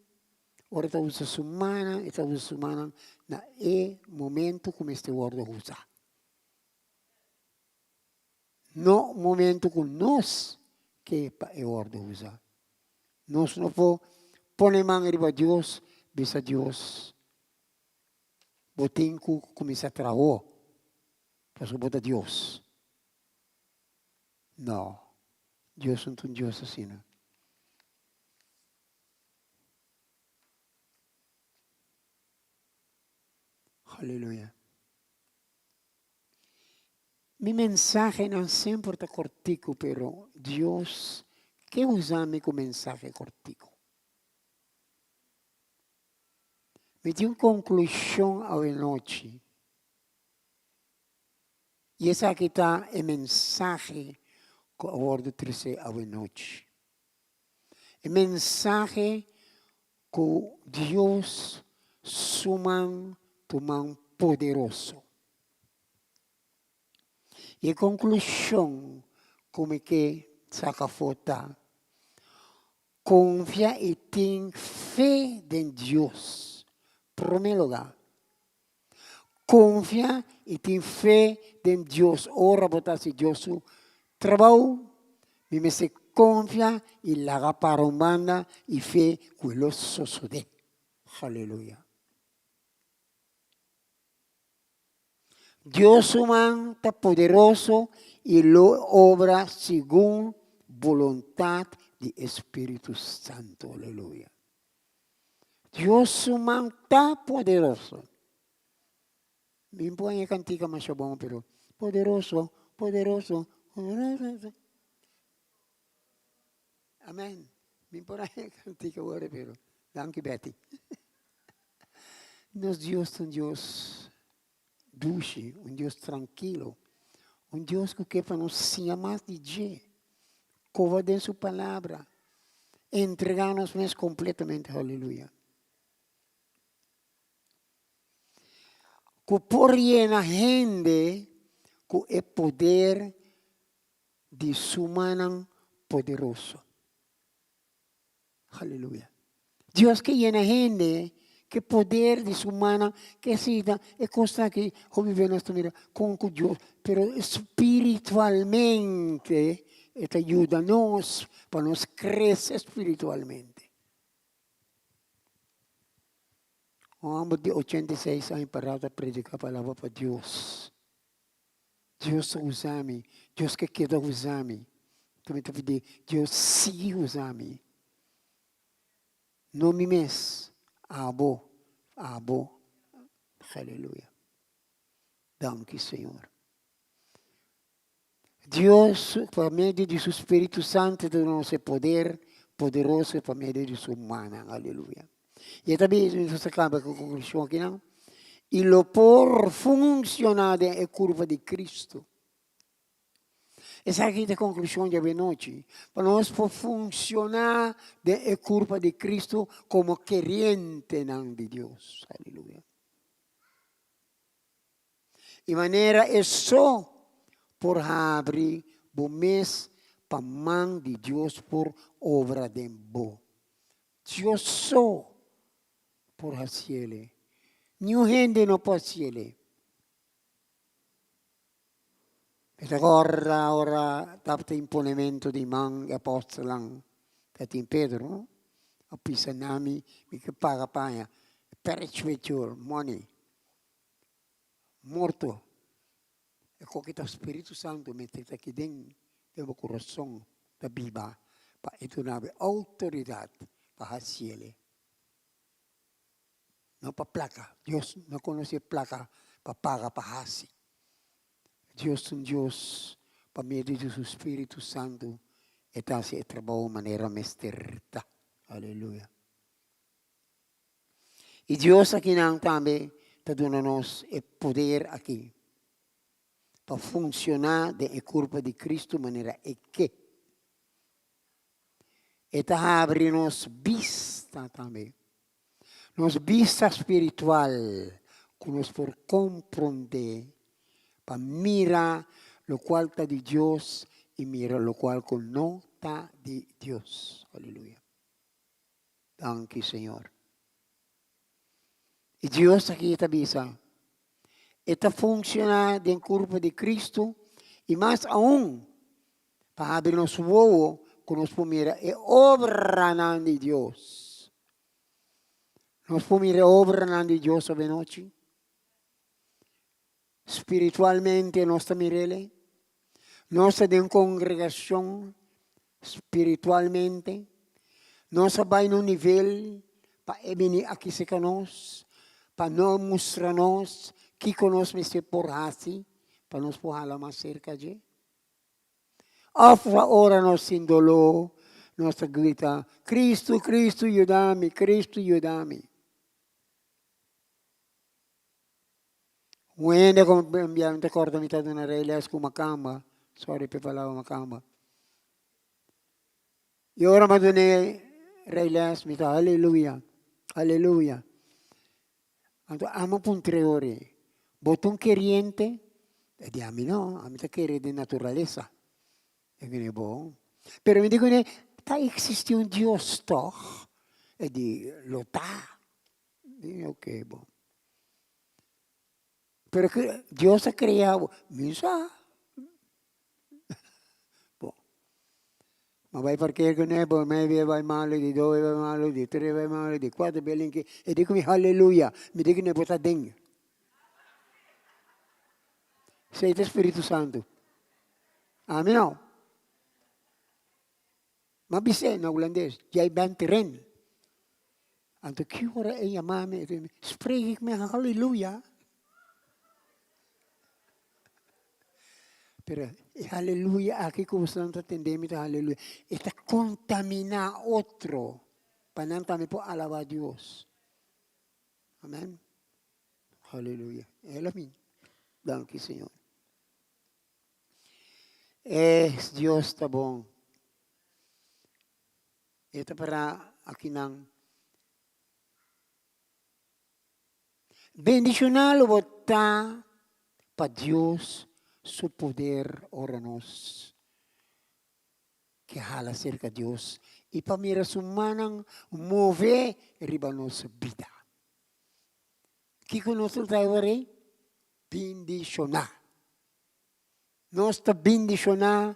Ora e ta usa su mannan, e ta usa su mannan na e momento ku mester wòrdu usa. No momento ku nos ke pa e wòrdu usa. Nos no por pone man riba Dios, bisa Dios, Bo tin ku kuminsá traho, pasobra bo ta Dios. No, Dios no ta un Dios asina. Aleluya. Mi mensahenan semper ta kortiku, pero Dios ke usa mi ku mensahe kortiku. Mi tin un konklushon awenochi. I esaki ta e mensahe ku a wòrdu tresé awenochi. E mensahe ku Dios su man ta un man poderoso. I e konklushon ku mi ke saka afó ta, Konfia i tin fe den Dios promé lugá. Konfia i tin fe den Dios ora bo ta hasi Dios su trabou. Mi mester konfia i laga para un banda i fe ku e lo sosodé. Haleluya. Dios su man ta poderoso i lo obra segun boluntat di e Spiritu Santu. Aleluya. Dios su man ta poderoso. Mi por haña e kantika masha bon, pero poderoso, poderoso, poderoso. Amen. Mi por haña e kantika awor, pero danki Betty. Nos Dios ta un Dios dushi, un Dios trankilo, un Dios ku ke pa nos siña mas di dje, koba den su palabra, entregá nos mes kompletamente. Haleluya. Ku por yena hende ku e poder di su mannan poderoso. Aleluya. Dios ke yena hende ke poder di su mannan, ke sita e kosnan aki hopi bes nos ta mira kon ku Dios, pero spiritualmente e ta yuda nos pa nos krese spiritualmente. Un homber di 86 aña pará ta prediká palabra pa Dios. Dios ta usa mi. Dios ke keda usa mi. Anto mi ta pidi Dios sigui usa mi. No mi mes, abo, abo. Aleluya. Danki Señor. Dios pa medio di su Spiritu Santo ta duna nos e poder poderoso pa medio di su mannan. Aleluya. I e ta bisa, mi ta kaba ku konklushon akinan, i lo por funshoná den e kurpa di Kristu. Esaki ta e konklushon djawe nochi, pa nos por funshoná den e kurpa di Kristu komo kerientenan di Dios. Aleluya. I manera e so por habri bo mes pa man di Dios por obra den bo. Dios so por haciele. Niun hende no por haciele. Mi ta corda ora tabata imponemento di man e apostelnan tatin Pedro no a bisa nami mi ke paga paña perish with your money morto e koki ta Spiritu Santo mester ta aki den den bo kurason ta biba pa e duna bo e outoridat pa hasiele. No pa plaka. Dios no konosé plaka. pa paga pa hasi. Dios ta un Dios pa medio di su Spiritu Santu e ta hasi e trabou manera mester ta. Aleluya. I Dios akinan tambe ta duna nos e poder aki pa funciona den e curpa di Cristo manera e ke. E ta habri nos bista tambe. Nos bista spiritual ku nos por komprondé pa mira lokual ta di Dios i mira lokual ku no ta di Dios. Aleluya. Danki Señor. I Dios aki ta bisa, e ta funshoná den kurpo di Kristu i mas aun pa habri nos wowo ku nos por mira e obranan di Dios. Nos por mira e obranan di Dios avenochi. Spiritualmente nos ta mir'el. Nos ta den kongregashon spiritualmente. Nos a bai na un nivel pa e bini aki serka nos, pa no mustra nos kiko nos mester por hasi pa nos por hala mas serka dje. Òf ora nos tin doló, nos ta grita, Kristu, Kristu, yuda mi, Kristu, yuda mi. Un hende ku mi ta kòrda mi ta duna rei lès ku makamba, sòri pa e palabra makamba. I ora mi a dun'é rei lès mi ta aleluya, aleluya. Anto ami a puntr'é ora, bo ta un keriente? E di ami no, ami ta kere den naturalesa. E di bon. Pero mi di kuné, ta eksistí un Dios tòg? E di, lo ta. Di oke bon. Pero Dios a krea bo? Mi sa. Bon. Ma bai parker kuné, bo mei bia bai malu, di dos bai malu, di tres bai malu, di kuater bai linki. E di ku mi haleluya. Mi di kuné bo ta den. Esei ta Spiritu Santu. Ami no. M'a bis'é na hulandes, Jij bent erin. Anto ki ora e yama mi, e di mi, Spreek ik mi haleluya? Pero e haleluya aki ku bosonan ta tende mi ta haleluya, e ta kontaminá otro pa nan tambe por alabá Dios. Amen. Haleluya. El a mi. Danki, Señor. Es Dios ta bon. E ta para akinan. Bendishoná lo bo ta pa Dios su poder ora nos ke hala serka Dios i pa mira su mannan move riba nos bida. Kiko nos lo ta awor ei? Bindishoná. Nos ta bindishoná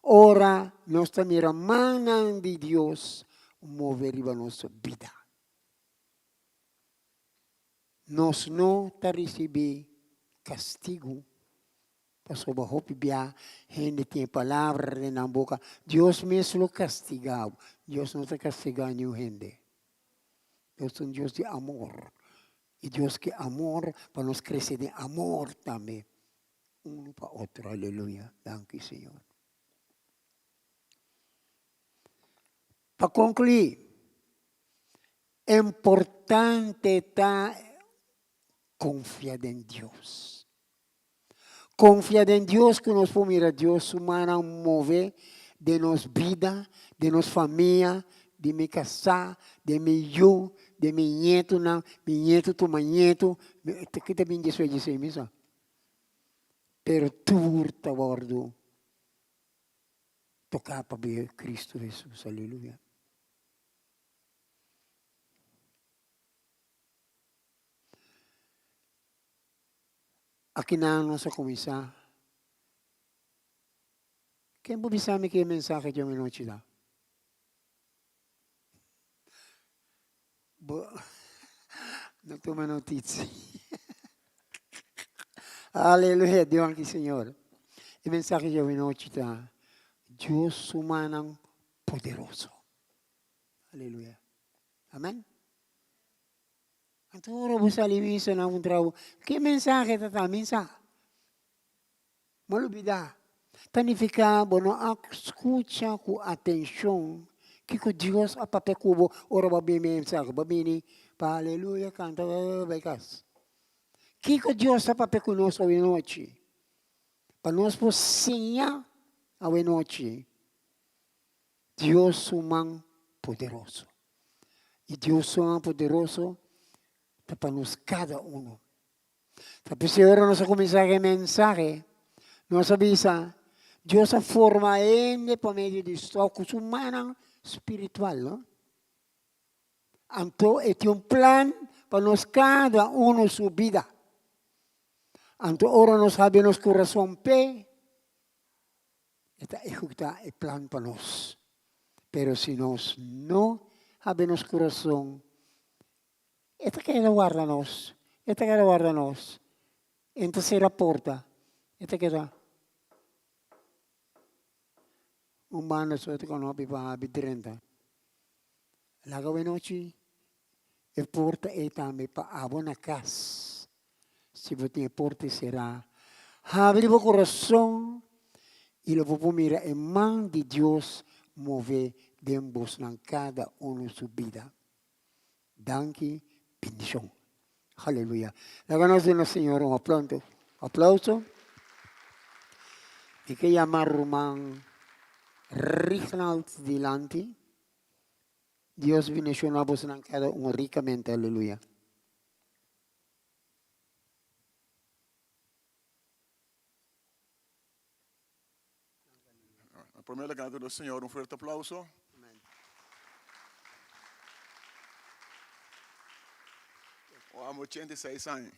ora nos ta mira mannan di Dios move riba nos bida. Nos no ta risibí kastigu pasobra hopi bia hende tin e palabra den nan boka, Dios mes lo kastigá bo. Dios no ta kastigá niun hende. Dios ta un Dios di amor. I Dios ke amor pa nos krese den amor tambe unu pa otro. Aleluya. Danki Señor. Pa konkluí, importante ta konfia den Dios. Konfia den Dios ku nos por mira Dios su mannan move den nos bida, den nos famia, den mi kasá, den mi yu, den mi ñetunan, mi ñetu tuma ñetu, ki ta bin despues di esei mi sa. Pero tur ta wòrdu toká pabia Kristu Hesus. Aleluya. Akinan nos a kuminsá. Ken por bisa mi ke e mensahe dje anochi ta? Bo no tuma notisia. Aleluya, danki Señor. E mensahe dje anochi ta, Dios su mannan poderoso. Aleluya. Amen. Anto ora bo sali misa nan puntra bo, Ke mensahe ta ta? Mi sa. Bo a lubida. Ta nifiká bo no a skucha ku atenshon kiko Dios a papia ku bo ora bo a bini mensahe. Bo a bini pa aleluya kanta bai kas. Kiko Dios a papia ku nos awe nochi? Pa nos por siña awe nochi Dios su man poderoso. I Dios su man poderoso ta pa nos kada uno. Ta p'esei ora nos a kuminsá ku e mensahe, nos a bisa, Dios a forma hende pa medio di su ku su mannan spiritual, no? Anto e tin un plan pa nos kada uno su bida. Anto ora nos habri nos kurason p'e, E ta ehekutá e plan pa nos. Pero si nos no habri nos kurason, e ta keda warda nos, e ta keda warda nos. E no ta sera porta, e ta keda un banda so ta kono hopi pa habri drenta. Laga awenochi e porta ei tambe pa abo na kas. Si bo tin e porta será, habri bo kurason i lo bo por mira e man di Dios move den bosnan kada unu su bida. Danki, bendishon. Haleluya. Laga nos duna Señor un aplauso. Mi ke yama ruman Rignald dilanti. Dios bendiciona bosnan cada un ricamente. Aleluya. Primero le canto al Señor un fuerte aplauso. Amo 86 años.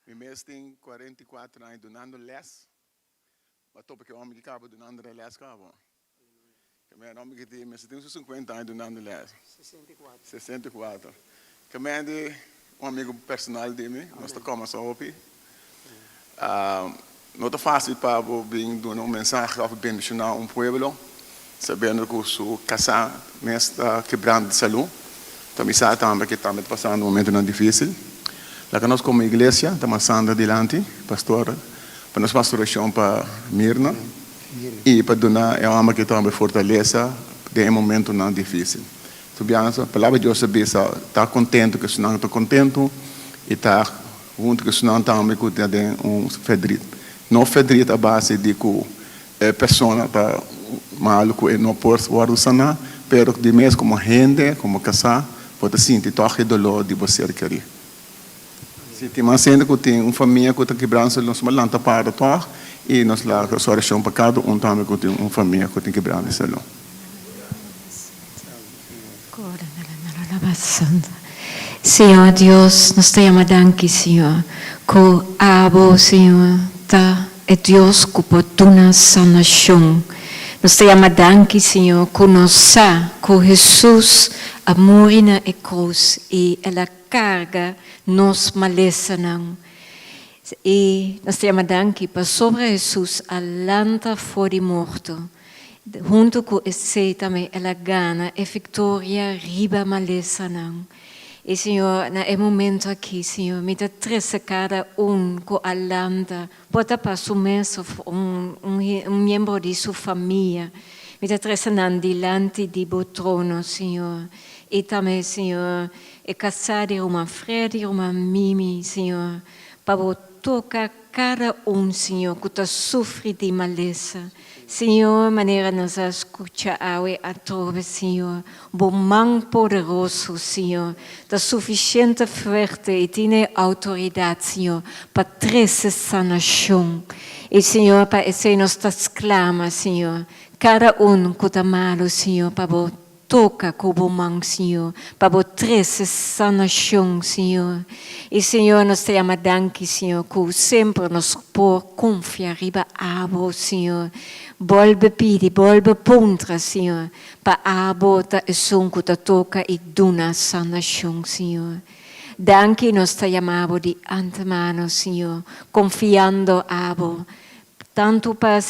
Mi mes tin 44 años donando les. Ma topa ke homber ki kaba dunando e les kaba. Ke men homber ki tin mester tin su 50 aña dunando les. 64. 64. Ke men di un amigo personal di mi, nos ta kòmbersa hopi. No ta fácil pa bo bin duna un mensahe òf bendishoná un pueblo sabiendo ku su kasá mes ta kebrando di salú. Ta mi sa tambe ke tambe ta pasando momentonan difícil. Laga nos komo iglesia ta masando dilanti, pastor. Pa nos hasi orashon pa Mirna i pa duna e hòmber ki ta hòmber fortalesa den e momentunan difísil. Su biansa, Palabra di Dios ta bisa, Ta kontentu ku esnan ku ta kontentu i ta huntu ku esnan tambe ku ta den un ferdrit. No ferdrit a base di ku e persona ta malu ku e no por wòrdu saná, pero di mes komo hende, komo kasá, bo ta sinti tòg e doló di bo ser kerí. Si tin mas hende ku tin un famia ku ta kibrando nos por lanta para tòg i nos laga su orashon pa kada un tambe ku tin un famia ku tin kibrando di salú. Señor Dios, nos ta yama danki, Señor, ku abo, Señor, ta e Dios ku por duna sanashon. Nos ta yama danki, Señor, ku nos sa ku Hesus a muri na e krus i el a Carga nos malesanan. I nos ta yama danki pasobra Hesus a lanta for di morto. Hunto cu esey tambe el a gana e victoria riba malesanan. I Señor, na e momento aki, Señor, mi ta trece cada un cu a lanta, por ta pa su mes of un un miembro di su famia. Mi ta trece nan dilanti di bo trono, Señor. I tambe, Señor, e kasá di ruman Fred i ruman Mimi, Señor, pa bo toka kada un, Señor, ku ta sufri di malesa. Señor, manera nos a skucha awe atrobe, Señor, bo man poderoso, Señor, ta sufisiente fuerte i tin e outoridat, Señor, pa trese sanashon. I, Señor, pa esei nos ta sklama, Señor, kada un ku ta malu, Señor, pa bo Toca cu bo man, Señor, pa bo trece sanacion, Señor. Y, Señor, nos ta yama danki, Señor, cu semper nos por confia riba abo, Señor. Bolbe pidi, bolbe puntra, Señor, pa abo ta esun cu ta toca y duna sanacion, Señor. Danki nos ta yama bo di antemano, Señor, confiando abo. Tantu pa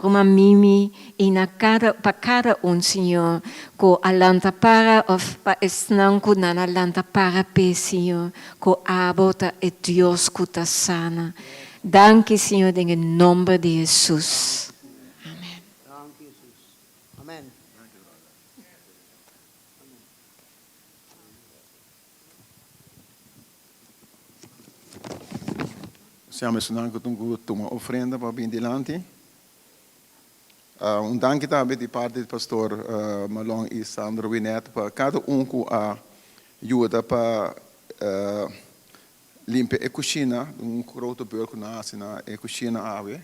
ruman Mimi i na kada pa kada un, Señor, ku a lanta para òf pa esnan ku nan a lanta para p'e, Señor, ku abo ta e Dios ku ta sana. Danki, Señor, den e nomber di Hesus. Amen. Danki, Hesus. Amen. Siamo esunnan ku tin ku tuma ofrenda pa bin dilanti. Un danki tambe di parti di Pastor Malon i Sandro Winet pa kada un ku a yuda pa limpia e kushina, un grote beurt ku nan a hasi na e kushina awe.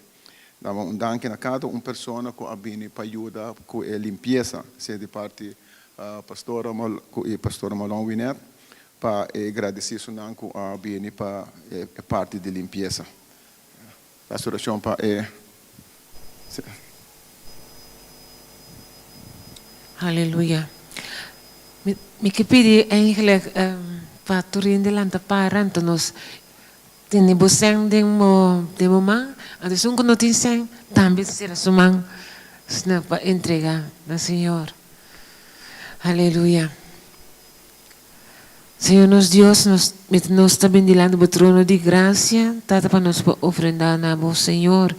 Daba un danki na kada un persona ku a bini pa yuda ku e limpiesa, sea di parti Pastor i Pastor Malon Winet. Pa e gradisí esunnan ku a bini pa e parti di limpiesa. Hasi orashon pa e. Aleluya. Mi mi ke pidi eigenlijk pa tur hende lanta para anto nos tene bo sèn den bo den bo man anto esun ku no tin sèn tambe sera su man asina pa entrega na Señor. Aleluya. Señor nos Dios, nos nos ta bin dilanti bo trono di gracia, Tata, pa nos por ofrenda na bo, Señor,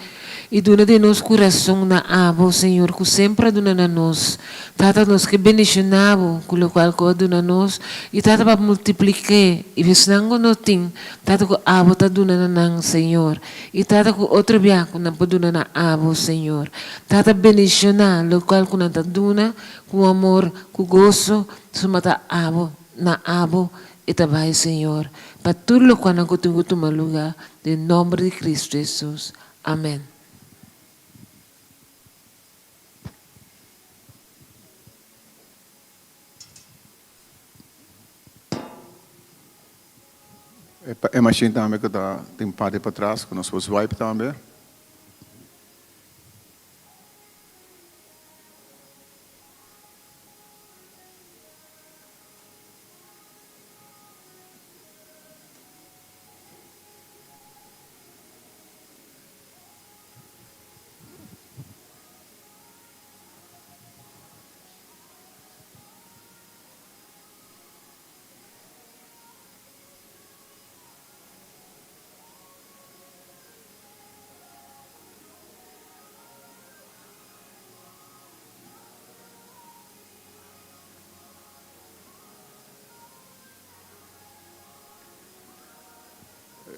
y duna di nos curason na abo, Señor, cu semper a duna na nos. Tata, nos ke bendiciona bo cu locual cu a duna nos, y Tata, pa multiplik'é, y esnan cu no tin, Tata, cu abo ta duna na nan, Señor, y Tata, cu otro bia cu nan por duna na abo, Señor. Tata, bendiciona locual cu nan ta duna cu amor, cu goso, Suma ta abo, na abo e ta bai, Señor, pa tur lokualnan ku tin ku tuma lugá, den nòmber di Kristu Hesus. Amèn. E machine tambe ku ta tin parti patras ku nos por swipe tambe.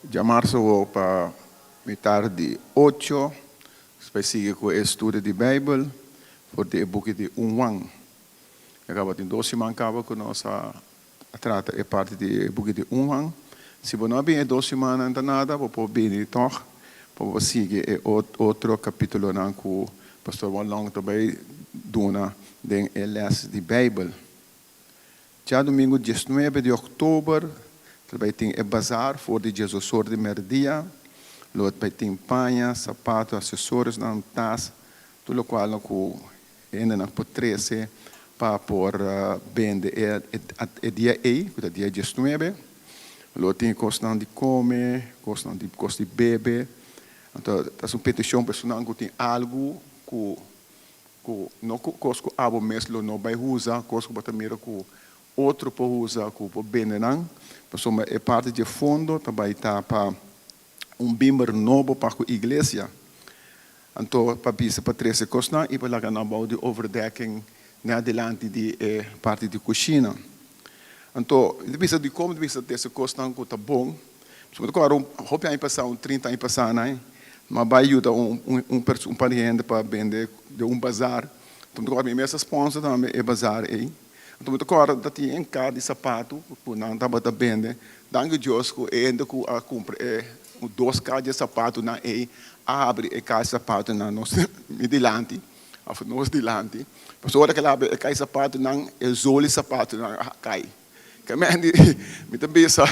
Djamarso wou pa mitar di ocho, nos bai sigui ku e estudio di Beibel for di e buki di un Juan. Ya kaba tin dos siman kaba ku nos a trata e parti di e buki di un Juan. Si bo no a bini e dos simannan ta nada, bo por bini tòg pa bo sigui e otro kapitulonan ku Pastor Juan Long ta bai duna den e lès di Beibel. Djadumingu diesnuebe di òktober ta bai tin e bazar for di diesosor di mèrdia. Lo bai tin paña, sapato, asesorionan, tas, tur lokual ku Hendenan por trese pa por bende e dia ei, ku ta dia diesnuebe. Lo tin kosnan di kome, kosnan di kos di bebe. Anto ta un petishon pa esunnan ku tin algu ku ku no ku kos ku abo mes lo no bai usa, kos ku bo ta mira ku otro por usa ku por bende nan. Pasobra e parti dje fondo ta bai ta pa un bimber nobo pa ku iglesia. Anto pa bisa pa trese kosnan i pa laga nan bou di overdekking na dilanti di e parti di kushina. Anto mi ta bisa dikon mi ta bisa trese kosnan ku ta bon, pasobra mi ta kòrda un hopi aña pasá, un trinta aña pasá nan, mi a bai yuda un un un par di hende pa bende den un bazar. Anto mi ta kòrda mi mes a sponsor tambe e bazar ei. Anto mi ta kòrda ta tin un kar di sapatu ku nan tabata bende. Danki Dios ku e hende ku a kumpra e dos kar di e sapatunan ei a habri e kar di sapatunan nos mi dilanti òf nos dilanti. Pasobra ora ku el a habri e kar di sapatunan e zol di sapatunan a kai. Ke men di mi ta bisa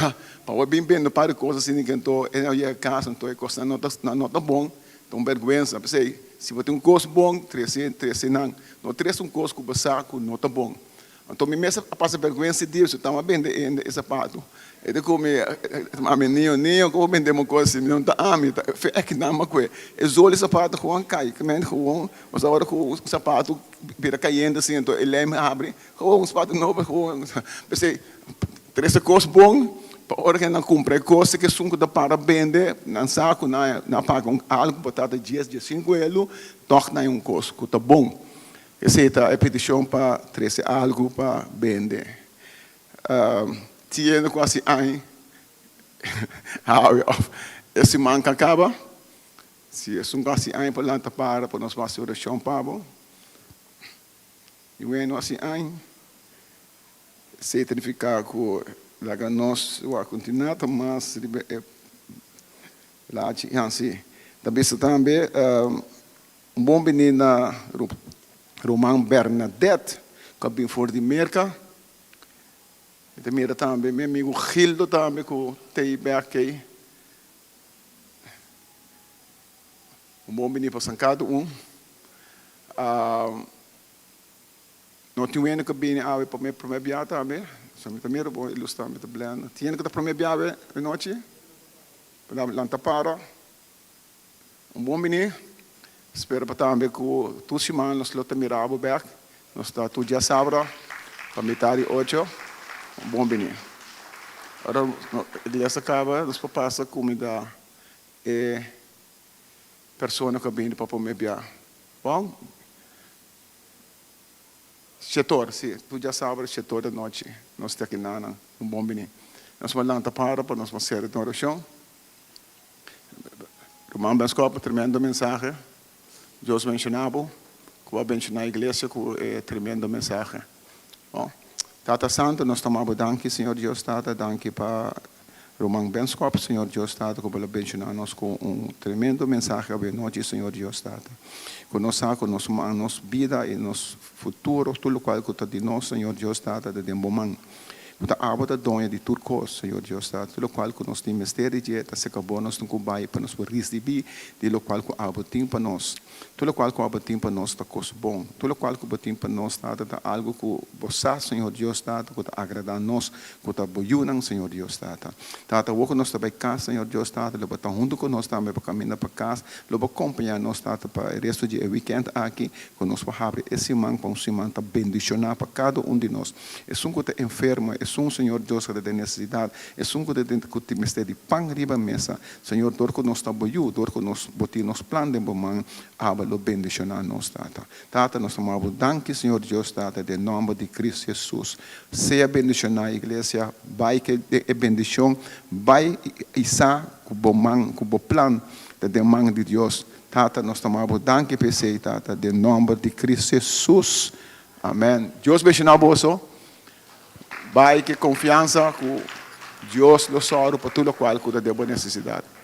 pa bo bin bende un par di kos asina ke anto e yega kas anto e kosnan no ta no ta bon ta un bèrgwensa. P'esei si bo tin un kos bon trese trese nan. No trese un kos ku bo sa ku no ta bon. Anto mi mes a pasa bergwensa di Dios, tama bende ende e sapatu. E ta ku mi, ami niño niño, ku bo bende mi kos si mi no ta ami, ta fe aki nan mi a kue. E zol di sapatu gewoon kai, ki men gewoon, pasobra ora ku sapatu bira kayente asin, anto e lem habri, gewoon sapatu nobo, gewoon. P'esei trese kos bon pa ora ku nan kumpra e kos, si esun ku ta para bende, nan sa ku nan a paga un algu pa ta dies, diesinku elu, tòg nan un kos ku ta bon. Esei ta e petishon pa trese algu pa bende. Tiene ku hasi aña awe òf e siman ku a kaba. Si esun ku hasi aña por lanta para pa nos hasi orashon pa bo. I weno hasi aña, esei ta nifiká ku laga nos wak kontinuá ta mas riba e lachi. Hansi ta bisa tambe. Un bon bini na ruman Bernadette ku a bin for di Merka. Mi ta mira tambe mi amigu Gildo tambe ku ta ei bek ei. Un bon bini pa San Kada un. No tin wende ku a bini awe pa mi promé bia tambe. So mi ta mira bo e lus tambe ta blenda. Tin hende ku ta promé bia awe anochi? Lanta para. Un bon bini. Spera pa tambe ku tur siman nos lo ta mira bo bek. Nos ta tur diasabra pa mitar di ocho. Un bon bini. Ora iglesia kaba nos por pasa kumida e persona ku a bini pa prome bia. Bon? Shetor, si. Tur diasabra shetor di anochi nos ta aki nanan. Un bon bini. Nos por lanta para pa nos por sera den orashon. Ruman Benskop, tremendo mensahe. Dios benshoná bo, ku bo a benshoná iglesia ku e tremendo mensahe. Bon, Tata Santu, nos ta maba bo danki, Señor Dios Tata, danki pa Ruman Benskop, Señor Dios Tata, ku bo lo benshoná nos ku un tremendo mensahe awe nochi, Señor Dios Tata. Ku nos sa ku nos man, nos bida i nos futuro, tur lokual ku ta di nos, Señor Dios Tata, ta den bo man. Ku ta abo ta doño di tur kos, Señor Dios ta, tur lokual ku nos tin mester di dje ta seka bo, nos tin ku bai pa nos por risibí di lokual ku abo tin pa nos. Tur lokual ku abo tin pa nos ta kos bon. Tur lokual ku bo tin pa nos, Tata, ta algu ku bo sa, Señor Dios Tata, ku ta agradá nos, ku ta bo yunan, Señor Dios Tata. Tata, awor ku nos ta bai kas, Señor Dios Tata, lo bo ta huntu ku nos tambe pa kaminda pa kas, lo bo kompañá nos, Tata, pa e resto di e wikènt aki, ku nos por habri e siman pa un siman ta bendishoná pa kada un di nos. Esun ku ta enfermo, esun, Señor Dios, ku ta den nesesidat, esun ku ta den ku tin mester di pan riba mesa, Señor, dor ku nos ta Bo yu, dor ku nos Bo tin nos plan den Bo man, Aba lo bendishoná nos, Tata. Tata, nos ta manda Bo danki, Señor Dios, Tata, den nòmber di Cristo Jesus. Sea bendishoná, iglesia. Bai ku e bendishon. Bai i sa ku bo man, ku bo plan ta den man di Dios. Tata, nos ta manda Bo danki pa esei, Tata, den nòmber di Cristo Jesus. Amen. Dios benshoná boso. Bai ke konfiansa ku Dios lo sòru pa tur lokual ku ta den bo nesesidat.